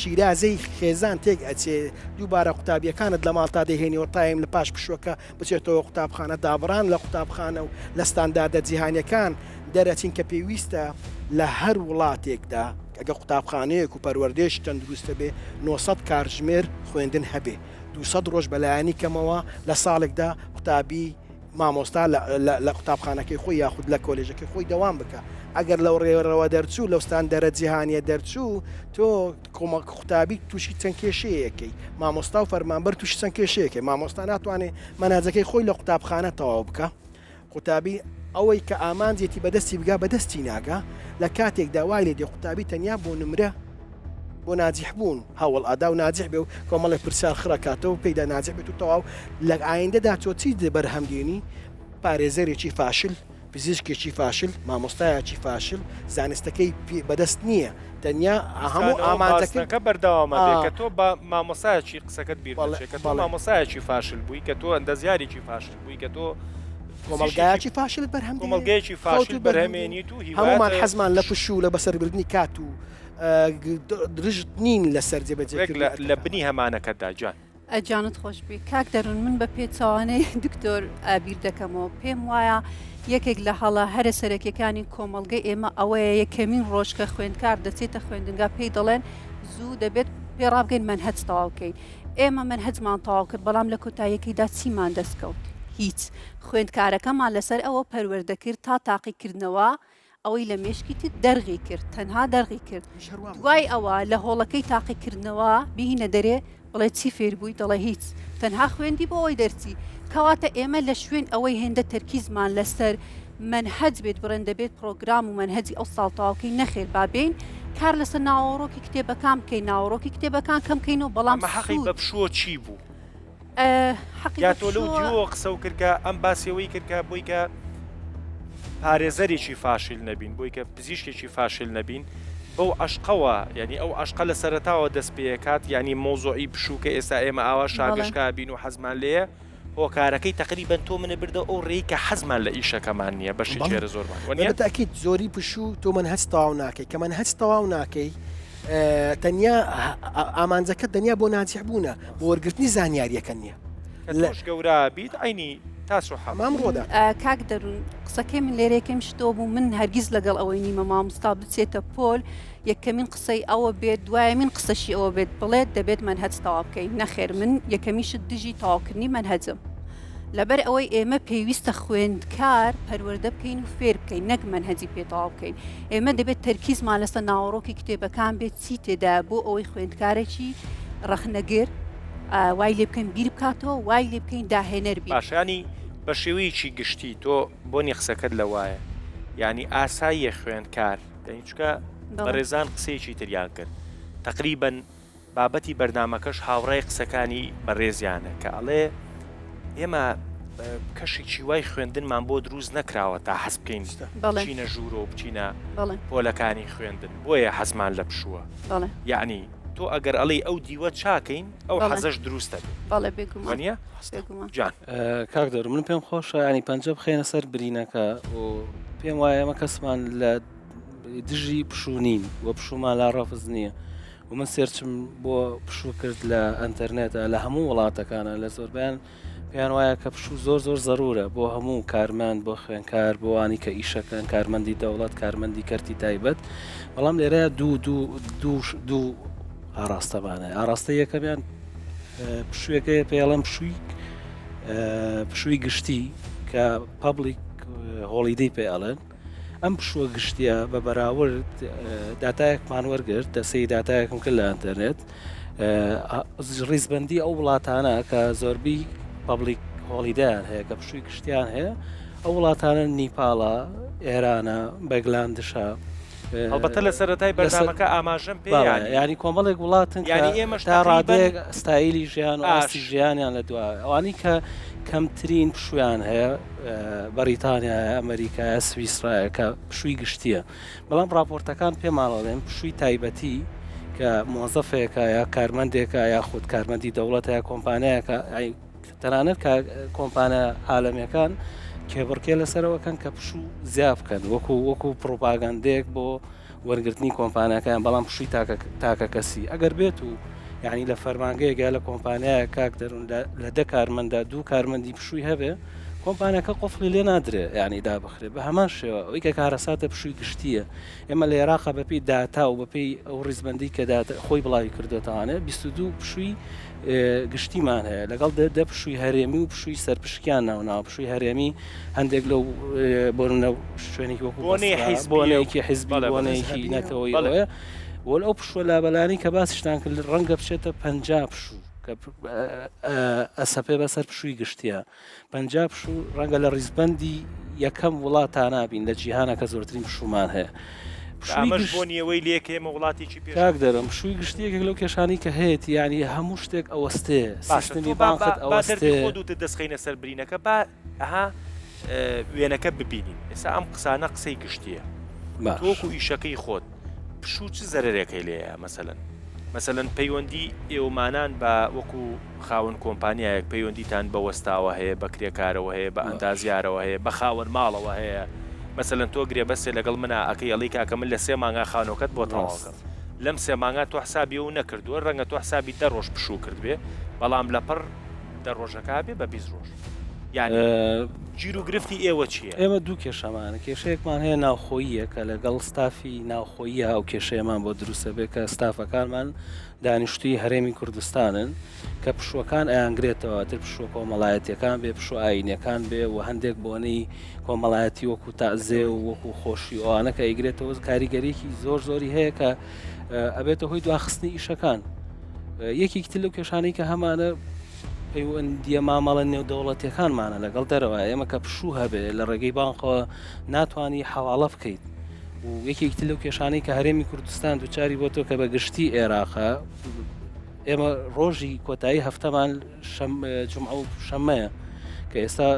شیرازەی خێزان تێک ئەچێ، دووبارە قوتابیەکانت لە ماڵ تا دەیهێنیەوە تایم لە پاش پشووەکە بچێتەوە قوتابخانە، دابڕان لە قوتابخانە و لە ستانداردە جیهانیەکان دەرەچین کە پێویستە لە هەر وڵاتێکدا ئەگەر قوتابخانەیەک و پەروەردەیەکی تەندروست هەبێ 900 کاتژمێر خوێندن هەبێ 200 ڕۆژ بەلایەنی کەمەوە لە ساڵێکدا قوتابی مامۆستا لە قوتابخانەکەی خۆی یاخود لە کۆلێژەکەی خۆی دەوام بکە ئەگەر لەو ڕێڕەوە دەرچوو لەو ستاندەرە جیهانیە دەرچوو تۆ کۆمەڵ قوتابی تووشی چەند کێشەیەکەی مامۆستا و فەرمانبەر تووشی چەند کێشەیەکەی مامۆستا ناتوانێت مەنهەجەکەی خۆی لە قوتابخانە تەواو بکە قوتابی ئەوەی کە ئامانجێتی بەدەستی بگا بەدەستی ناگا، لە کاتێکدا وای لێ دێ قوتابی تەنیا بۆ نمرە بۆ ناجیح بوون هەوڵ ئەدا و ناجیح بێ و کۆمەڵێک پرسیار خڕ ئەکاتەوە و پێیدا ناجیح بێت و تەواو، لە ئایندەدا تۆ چی بەرهەم دێنی؟ پارێزەرێکی فاشل، پزیشکێکی فاشل، مامۆستایەکی فاشل، زانستەکەی پێ بەدەست نییە، تەنیا هەموو دیسانەوە ئامانجەکەی بازنەکە بەردەوام ئا. ئەبێ کە تۆ بە مامۆستایەکی قسەکەت بیر بەڵێ نەچێ کە تۆ بەڵێ. مامۆستایەکی فاشل بووی کە تۆ ئەندەزیارێکی فاشل بووی کە تۆ کۆمەڵگایەکی فاشلت بەرهەم دێنێ، کۆمەڵگەیەکی فاشل خەوتوو بەرهەم دێنێ. بەرهەمێنیت و هەموومان هیوایەتە حەزمان لە پشوو و لە بەسەربردنی کات و رژد نین لەسەر ڕێک جێبەجێکردنی لە ئەرکەکانمان. بنی هەمانەکەتدا گیان. گیانت خۆش بی کاک دەرون من بە پێچەوانەی دکتۆر بیر دەکەمەوە پێم وایە یەکێک لە هەڵە هەرە سەرەکیەکانی کۆمەڵگەی ئێمە ئەوەیە یەکەمین ڕۆژ کە خوێندکار دەچێتە خوێندنگا پێی دەڵێن زوو دەبێت پێ ڕابگەین مەنهەج تەواو کەین ئێمە مەنهەجمان تەواو کرد بەڵام لە کۆتاییەکەیدا چیمان دەست کەوت هیچ خوێندکارەکەمان لەسەر ئەوە پەروەردە کرد تا تاقیکردنەوە. ئەوەی لە مێشکیتی دەرغی کرد تەنها دەرغی کرد دوای ئەوە لە هۆڵەکەی تاقیکردنەوە بیهینە دەرێ بڵێ چی فێر بووی دەڵێ هیچ تەنها خوێندی بۆ ئەوەی دەرچی کەواتە ئێمە لە شوێن ئەوەی هێندە تەرکیزمان لەسەر مەنهەج بێت بڕێن دەبێت پرۆگرام و مەنهەجی ئەو ساڵ تەواوکەین نەخێر با بێین کار لەسەر ناوەڕۆکی کتێبەکان بکەین ناوەڕۆکی کتێبەکان کەم کەینەوە بەڵام ئەمە حەقی سوود بە پشووە چی بوو؟ حەقی یا بە تۆ لەو پشووە دیوەوە قسەو کرد کە ئەم باسی ئەوەی کرد کە بۆی کە پارێزەرێکی فاشیل نەبین بۆی کە پزیشکێکی فاشیل نەبین بەو عەشقەوە یانی ئەو عەشقە لە سەرەتاوە دەست پێکات یانی مەوزوعی پشوو کە ئێستا ئێمە ئاوا شاگەشکا بین و حەزمان لێیە هۆکارەکەی تەقریبەن تۆ منت بردە ئەو ڕێی کە حەزمان لە ئیشەکەمان نییە بەشێکی هەرە زۆرمان وەنیە؟ بە تەئکید زۆری پشوو تۆ مەنهەج تەواو ناکەی کە مەنهەج تەواو ناکەی تەنیا ئامانجەکە تەنیا بۆ ناجیح بوونە بۆ وەرگرتنی زانیاریەکە نییە. کە تۆش گەورە بیت عەینی تاس و حەمە. مام ڕۆدا. کاک دەروون قسەکەی من لێرە یەکەم شتەوە بوو من هەرگیز لەگەڵ ئەوەی نیمە مامۆستا بچێتە پۆل یەکەمین قسەی ئەوە بێت دوایەمین قسەشی ئەوە بێت بڵێت دەبێت مەنهەج تەواو بکەین نەخێر من یەکەمین شت دژی تەواوکردنی مەنهەجم لەبەر ئەوەی ئێمە پێویستە خوێندکار پەروەردە بکەین و فێر بکەین نەک مەنهەجی پێ تەواو بکەین ئێمە دەبێت تەرکیزمان لەسەر ناوەڕۆکی کتێبەکان بێت چی تێدایە بۆ ئەوەی خوێندکارێکی ڕەخنەگر وای لێ بکەین بیر بکاتەوە وای لێ بکەین داهێنەر بیت. باشە یانی بە شێوەیەکی گشتی تۆ بۆنی قسەکەت لەوایە یانی ئاساییە خوێندکار یانی چونکە بەڕێزان قسەیەکی تریان کرد تەقریبەن بابەتی بەرنامەکەش هاوڕای قسەکانی بەڕێزیانە کە ئەڵێ ئێمە کەشێکی وای خوێندنمان بۆ دروست نەکراوە تا حەز بکەین بچینە ژوورۆ و بچینە پۆلەکانی خوێندن بۆیە حەزمان لە پشووە یعنی تۆ ئەگەر ئەڵێی ئەو دیوە چاکەین ئەو حەزەش دروستە بێ نیە جان کاک دەر من پێم خۆشە ینی پەنجە بخێنە سەر برینەکە و پێم وایە ئێمە کەسمان لە دژی پشوو نین و پشوومان لا ڕەفز نییە و من search م بۆ پشوو کرد لە ئەتەرنێتە لە هەموو وڵاتەکانە لە زۆربیان پێیان وایە کە پشوو زۆر زۆر زەرورە بۆ هەموو کارمەند بۆ خوێنکار بۆ ئانی کە ئیشەکەن کارمەندی دەوڵەت کارمەندی کەرتی تایبەت بەڵام لێرە دوو دوو دوو دوو ئاراستەمانە ئاراستە یەکەمیان پشوویەکەیە پێڵم پشووی پشووی گشتی کە public holiday پێ ئەڵێن ئەم پشووە گشتیە بە بەراورد داتایەکمان وەرگرت دەسەی داتایەکم کرد لە ئەتەرنێت ڕیزبندی ئەو وڵاتانە کە زۆربی public holiday یان هەیە کە پشووی گشتیان هەیە ئەو وڵاتانە نیپاڵە ئێرانە بەگلاندشە هەڵبەتە لە سەرەتای بەرنامەکە ئاماژەم پێ ینی کۆمەڵێک وڵاتن ینی ئێمەش تا ڕادەیەک ستایلی ژیان و ئاستی ژیانیان لە دوا ئەوانی کە کەمترین پشویان هەیە بەریتانیایە، ئەمەریکایە، سویسرایە کە پشووی گشتییە. بەڵام ڕاپۆرتەکان پێمان ئەڵێن پشووی تایبەتی کە مۆزەفێکە یا کارمەندێکە یاخود کارمەندی دەوڵەتە یا کۆمپانیایەکە تەنانەت کۆمپانیا عالەمیەکان کێبڕکێ لەسەرەوەکەن کە پشوو زیا بکەن وەکو وەکو پڕوپاگەندەیەک بۆ وەرگرتنی کۆمپانیاکەیان بەڵام پشووی تاکە تاکە کەسی ئەگەر بێت و یعنی لە فەرمانگەیەک یا لە کۆمپانیایە کاک دەرون لە دە کارمەندا دوو کارمەندی پشووی هەبێ کۆمپانیاکە قفڵی لێ نادرێ یعنی دابخرێ بە هەمان شێوە ئەوەی کە کارەساتە پشووی گشتیە ئێمە لە عێراقا بەپێی داتا و بەپێی ئەو ڕیزبندی کە داتا خۆی بڵاوی کردوێتوانێ 22 پشووی گشتیمان هەیە لەگەڵ دە پشووی هەرێمی و پشووی سەرپشکیان ناوناوە پشووی هەرێمی هەندێک لەو بۆنە شوێنێکی وەکو بۆنەیەکی حیزبی بۆنەیەکی نەتەوەیە وەل ئەو پشوە لابەلانی کە باسیشتان کرد ڕەنگە بچێتە پ پشوو کە ئەسەپێ بەسەر پشووی گشتیە 50 پشوو ڕەنگە لە ڕیزبندی یەکەم وڵاتانە بین لە جیهانە کە زۆرترین پشوومان هەیە. ئەمەش بۆ نیەوەی لێکە ئێمە وڵاتێکی پێش کاک دەرم پشووی گشتی یەکێک لەو کێشانەی کە هەیەتی یانی هەموو شتێک ئەوەستێ باشە سیستمی تۆ با بانقت با با دەردی ئەوەستێ. خۆت وتت دەست خەینە سەر برینەکە با ئەها وێنەکە ببینین ئێستا ئەم قسانە قسەی گشتیە باش. تۆ وەکو ئیشەکەی خۆت پشوو چ زەرەرێکەی لێیە مەسەلەن مەسەلەن پەیوەندی ئێوەمانان بە وەکو خاوەن کۆمپانیایەک پەیوەندیتان بە وەستاوە هەیە، بە کرێکارەوە هەیە، بە ئەندازیارەوە هەیە، بە خاوەن ماڵەوە هەیە، مەسەلەن تۆ گرێبەستێ لەگەڵ منا ئەکەی ئەڵێی کاکە من لە سێ مانگا خانۆکەت بۆ تەواو ئەکەم، لەم سێ مانگا تۆ حسابی ئەو نەکردووە، رەنگە تۆ حسابی دە رۆژ پشوو کردبێ، بەڵام لەپڕ دە رۆژەکە ئەبێ بە 20 رۆژ. یانی گیروگرفتی ئێوە چییە؟ ئێمە دوو کێشەمان کێشەیەکمان هەیە ناوخۆییە کە لەگەڵ ستافی ناوخۆییە ئەو کێشەیەمان بۆ دروستە بێ کە ستافەکانمان دانیشتووی هەرێمی کوردستانن کە پشووەکان ئەیانگرێتەوە تر پشووە کۆمەڵایەتیەکان بێ پشووە ئاینیەکان بێ و هەندێک بۆنەی کۆمەڵایەتی وەکو تازێ و وەکو خۆشی ئەوانە کە ئەیگرێتەوە کاریگەریەکی زۆر زۆری هەیە کە ئەبێتە هۆی دواخستنی ئیشەکان یەکێکی تر لەو کێشانەی کە هەمانە پەیوەندیە مامەڵە نێودەوڵەتیەکانمانە لەگەڵ دەرەوە ئێمە کە پشوو هەبێ لە ڕێگەی بانقەوە ناتوانانی حواڵە بکەیت و یەکێکی تر لەو کێشانەی کە هەرێمی کوردستان دووچاری بۆ تۆ کە بە گشتی عێراقە ئێمە ڕۆژی کۆتایی هەفتەمان جمعە و شەممەیە کە ئێستا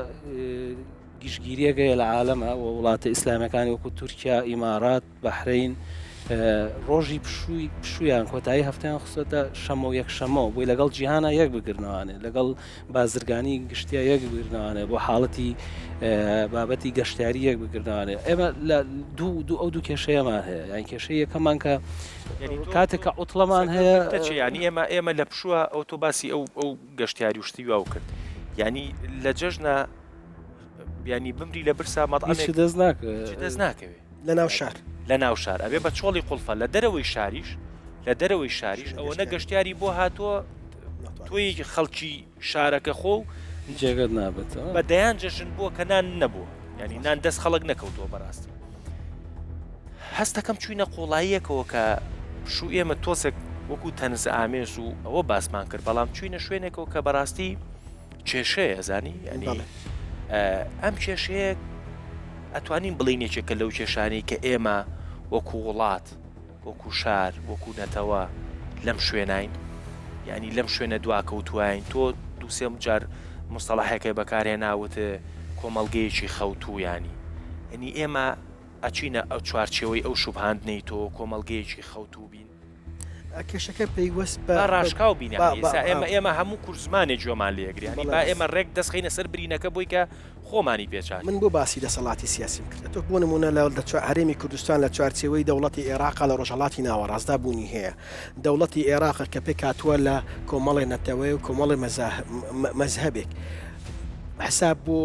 گشتگیریەک هەیە لە عالەمە و وڵاتە ئیسلامیەکانی وەکو تورکیا، ئیمارات، بەحرەین ڕۆژی پشووی پشوویان کۆتایی هەفتەیان خستۆتە شەمە و یەکشەمەوە بۆی لەگەڵ جیهانە یەک بگرنەوانێ لەگەڵ بازرگانی گشتیا یەک بگرنەوانێ بۆ حاڵەتی بابەتی گەشتیاری یەک بگرنەوانێ ئێمە لە دوو دوو ئەو دوو کێشەیەمان هەیە یان کێشەی یەکەمان کە کاتێک کە عوتڵەمان هەیە ینی ئێمە ئێمە لە پشووە ئەو تۆ باسی ئەو ئەو گەشتیاری و شتی واو کرد یعنی لە جەژنە بیانی بمری لە برسا مەطعمێک دەست ناکەوێت دەست ناکەوێت لە ناو شار لە ناو شار ئەبێ بە چۆڵی قوڵفە لە دەرەوەی شاریش لە دەرەوەی شاریش ئەوە گەشتیاری بۆ هاتووە تۆی خەڵکی شارەکە خۆ و جێگەت نابێتەوە بە دەیان جەژن بووە کە نان نەبووە ینی نان دەست خەڵک نەکەوتووە بەڕاستی هەستەکەم چوینە قوڵاییەکەوە کە پشوو ئێمە تۆزێک وەکو تەنز ئامێز و ئەوە باسمان کرد بەڵام چوینە شوێنێکەوە کە بەڕاستی کێشەیە زانی ینی ئەم کێشەیە ئەتوانین بڵین یەکێکە لەو کێشانەی کە ئێمە وەکو وڵات وەکو شار وەکو نەتەوە لەم شوێنین یعنی لەم شوێنە دواکەوتوین تۆ دووسێم جار مستەڵحێکە بەکارهێناوت کۆمەڵگەیەکی خەوتوو ینی ینی ئێمە ئەچینە ئەو چوارچێوەی ئەو شوبهاندنەی تۆ کۆمەڵگەیەکی خەوتوو بین. کێشەکە پەیوەست بە. با ڕاشکاو بین یانی ئێستا ئێمە ئێمە هەموو کورد زمانێک گوێمان لێ ئەگرێ یانی با ئێمە ڕێک دەست خەینە سەر برینەکە بۆی کە خۆمانی پێ چاک. من بۆ باسی دەسەڵاتی سیاسیم کرد ئەتۆ بۆ نموونە لە هەرێمی کوردستان لە چوارچێوەی دەوڵەتی ئێراقا لە ڕۆژهەڵاتی ناوەڕاستدا بوونی هەیە دەوڵەتی ئێراقە کە پێکهاتووە لە کۆمەڵێ نەتەوەیە و کۆمەڵێ مەزهەبێک حساب بۆ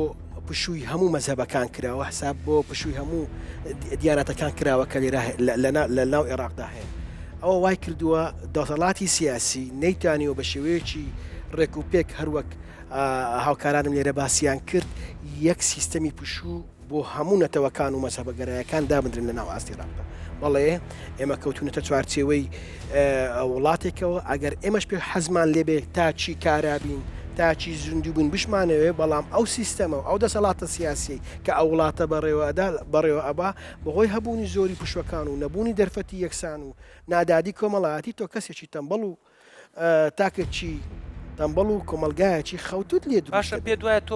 پشووی هەموو مەزهەبەکان کراوە، حساب بۆ پشووی هەموو دیانەتەکان کراوە کە لێرە لە ناو ئێراقدا هەیە. ئەوە وای کردووە دەسەڵاتی سیاسی نەیتوانیوە بە شێوەیەکی ڕێک و پێک هەروەک هاوکارانم لێرە باسیان کرد یەک سیستەمی پشوو بۆ هەموو نەتەوەکان و مەزهەبەگەرایەکان دابندرێن لە ناو ئاستی عێراقدا. بەڵێ ئێمە کەوتوونەتە چوارچێوەی وڵاتێکەوە ئەگەر ئێمەش پێ حەزمان لێبێ تا چی کارا بین تا چی زیندوو بین بشمانەوێ بەڵام ئەو سیستەمە و ئەو دەسەڵاتە سیاسیەی کە ئەو وڵاتە بەڕێوە ئەدا بەڕێوە ئەبا بەهۆی هەبوونی زۆری پشوەکان و نەبوونی دەرفەتی یەکسان و نادادی کۆمەڵایەتی تۆ کەسێکی تەمبەڵ و تاکێکی تەمبەڵ و کۆمەڵگایەکی خەوتوت لێ دروست باشە دەبێت. پێت وایە تۆ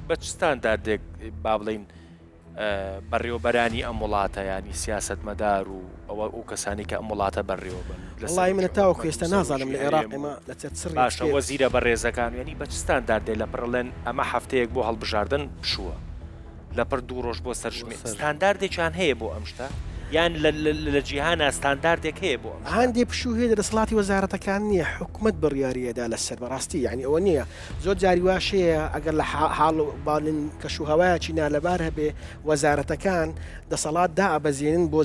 بە چ ستانداردێک با بڵێین بەڕێوەبەرانی ئەم وڵاتە یانی سیاسەتمەدار و ئەوە ئەو کەسانی کە ئەم وڵاتە بەڕێوەبەن لە وەڵی منە تاوەکو ئێستا نازانم لە عێراق ئێمە لە چەند چ باشە وەزیرە بەڕێزەکان یانی بە چ ستانداردێ لە پڕڵێن ئەمە هەفتەیەک بۆ هەڵبژاردن پشووە لەپڕ دوو ڕۆژ بۆ سەرژمێر ستانداردێکیان هەیە بۆ ئەم شتە یان لە جیهانا ستانداردێک هەیە بۆ ئەم شتە؟ هەندێ پشوو هەیە لە دەسەڵاتی وەزارەتەکان نییە حکومەت بڕیاری ئەدا لەسەر بەڕاستی یانی ئەوە نییە زۆر جاری واش هەیە ئەگەر لە حاڵ باڵین کەش و هەوایەکی نالەبار هەبێ وەزارەتەکان دەسەڵات دائەبەزێنن بۆ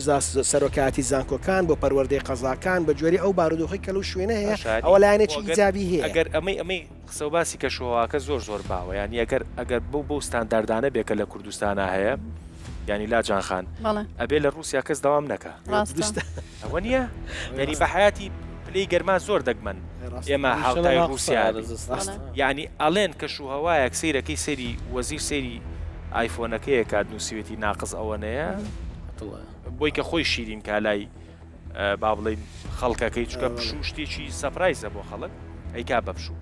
سەرۆکایەتی زانکۆکان بۆ پەروەردەی قەزاکان بە گوێرەی ئەو بارودۆخەی کە لەو شوێنە هەیە ئەوە لایەنێکی ئیجابی هەیە. ئەگەر ئەمەی ئەمەی قسە و باسی کەشوهەواکە زۆر زۆر باوە یانی ئەگەر ئەگەر بەو بەو ستانداردانە بێ کە لە کوردستانا هەیە یانی لاجان خان ئەبێ لە ڕووسیا کەس دەوام نەکا ڕاستە ئەوە نییە یعنی بە حیاتی پلەی گەرما زۆر دەگمەن ئێمە هاوتای ڕووسیا یعنی ئەڵێن کەش و هەوایەک سەیرەکەی سەیری وەزیر سەیری ئایفۆنەکەیە کات نووسیوێتی ناقز ئەوەنەیە بۆی کە خۆی شیرین کالای با بڵێین خەڵکەکەی چونکە پشوو شتێکی سەپرایزە بۆ خەڵک ئەیکا بە پشوو.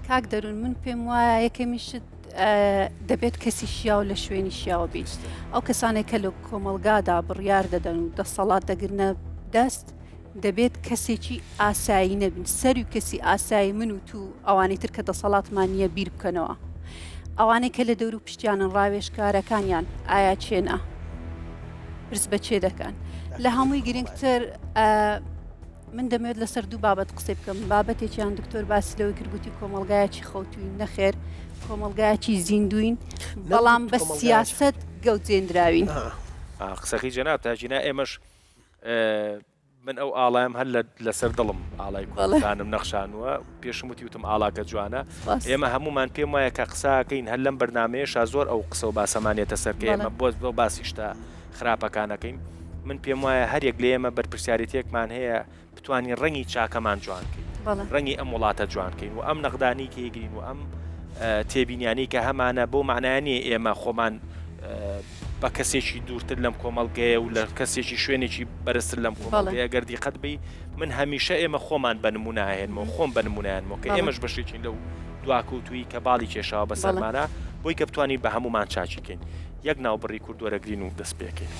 کاک دەروون من پێم وایە یەکەمی شت دەبێت کەسی شیاو لە شوێنی شیاوە بیت ئەو کەسانێک کە لە کۆمەڵگادا بڕیار دەدەن و دەسەڵات دەگرنە دەست دەبێت کەسێکی ئاسایی نەبن سەروی کەسی ئاسایی من و تو ئەوانەی تر کە دەسەڵاتمان نییە بیر بکەنەوە ئەوانەی کە لە دەور و پشتیانن ڕاوێژکارەکانیان ئایا چێنە پرس بە چێ دەکەن لە هەمووی گرنگتر. من دەمەوێت لەسەر دوو بابەت قسەی بکەم بابەتێکیان دکتۆر باسی لەوەی کرد گوتی کۆمەڵگایەکی خەوتوین نەخێر کۆمەڵگایەکی زیندوین بەڵام بە سیاسەت گەوجێندراوین. قسەکەی جەنابتە ژینا ئێمەش من ئەو ئاڵایم هەر لەسەر دڵم ئاڵای کوردستانم نەخشانووە پێشم وتی وتم ئاڵاکە جوانە ئێمە هەمومان پێم وایە کە قساکەین هەر لەم بەرنمەیەشا زۆر ئەو قسە و باسەمانێتە سەر کە ئێمە بۆ بۆ باسی شتە خراپەکانەکەین من پێم وایە هەریەک لە ئێمە بەرپرسیارێتیەکمان هەیە بتوانین ڕەنگی چاکەمان جوان کەین ڕەنگی ئەم وڵاتە جوان کەین و ئەم نەقدانی کە یگرین و ئەم تێبینیانی کە هەمانە بۆ معنایە نییە ئێمە خۆمان بە کەسێکی دوورتر لەم کۆمەڵگەیە و لە کەسێکی شوێنێکی بەرزتر لەم کۆمەڵگەیە گەر دیقەت بی من هەمیشە ئێمە خۆمان بە نمونە ئەهێنمەوە خۆم بە نمونەیانمەوە کە ئێمەش بەشێکین لەو دواکەوتوویی کە باڵی کێشاوە بەسەرمانا بۆی کە بتوانین بە هەموومان چاکی کەین یەک ناوبڕی کورد وەرەگرین و دەست پێکەین.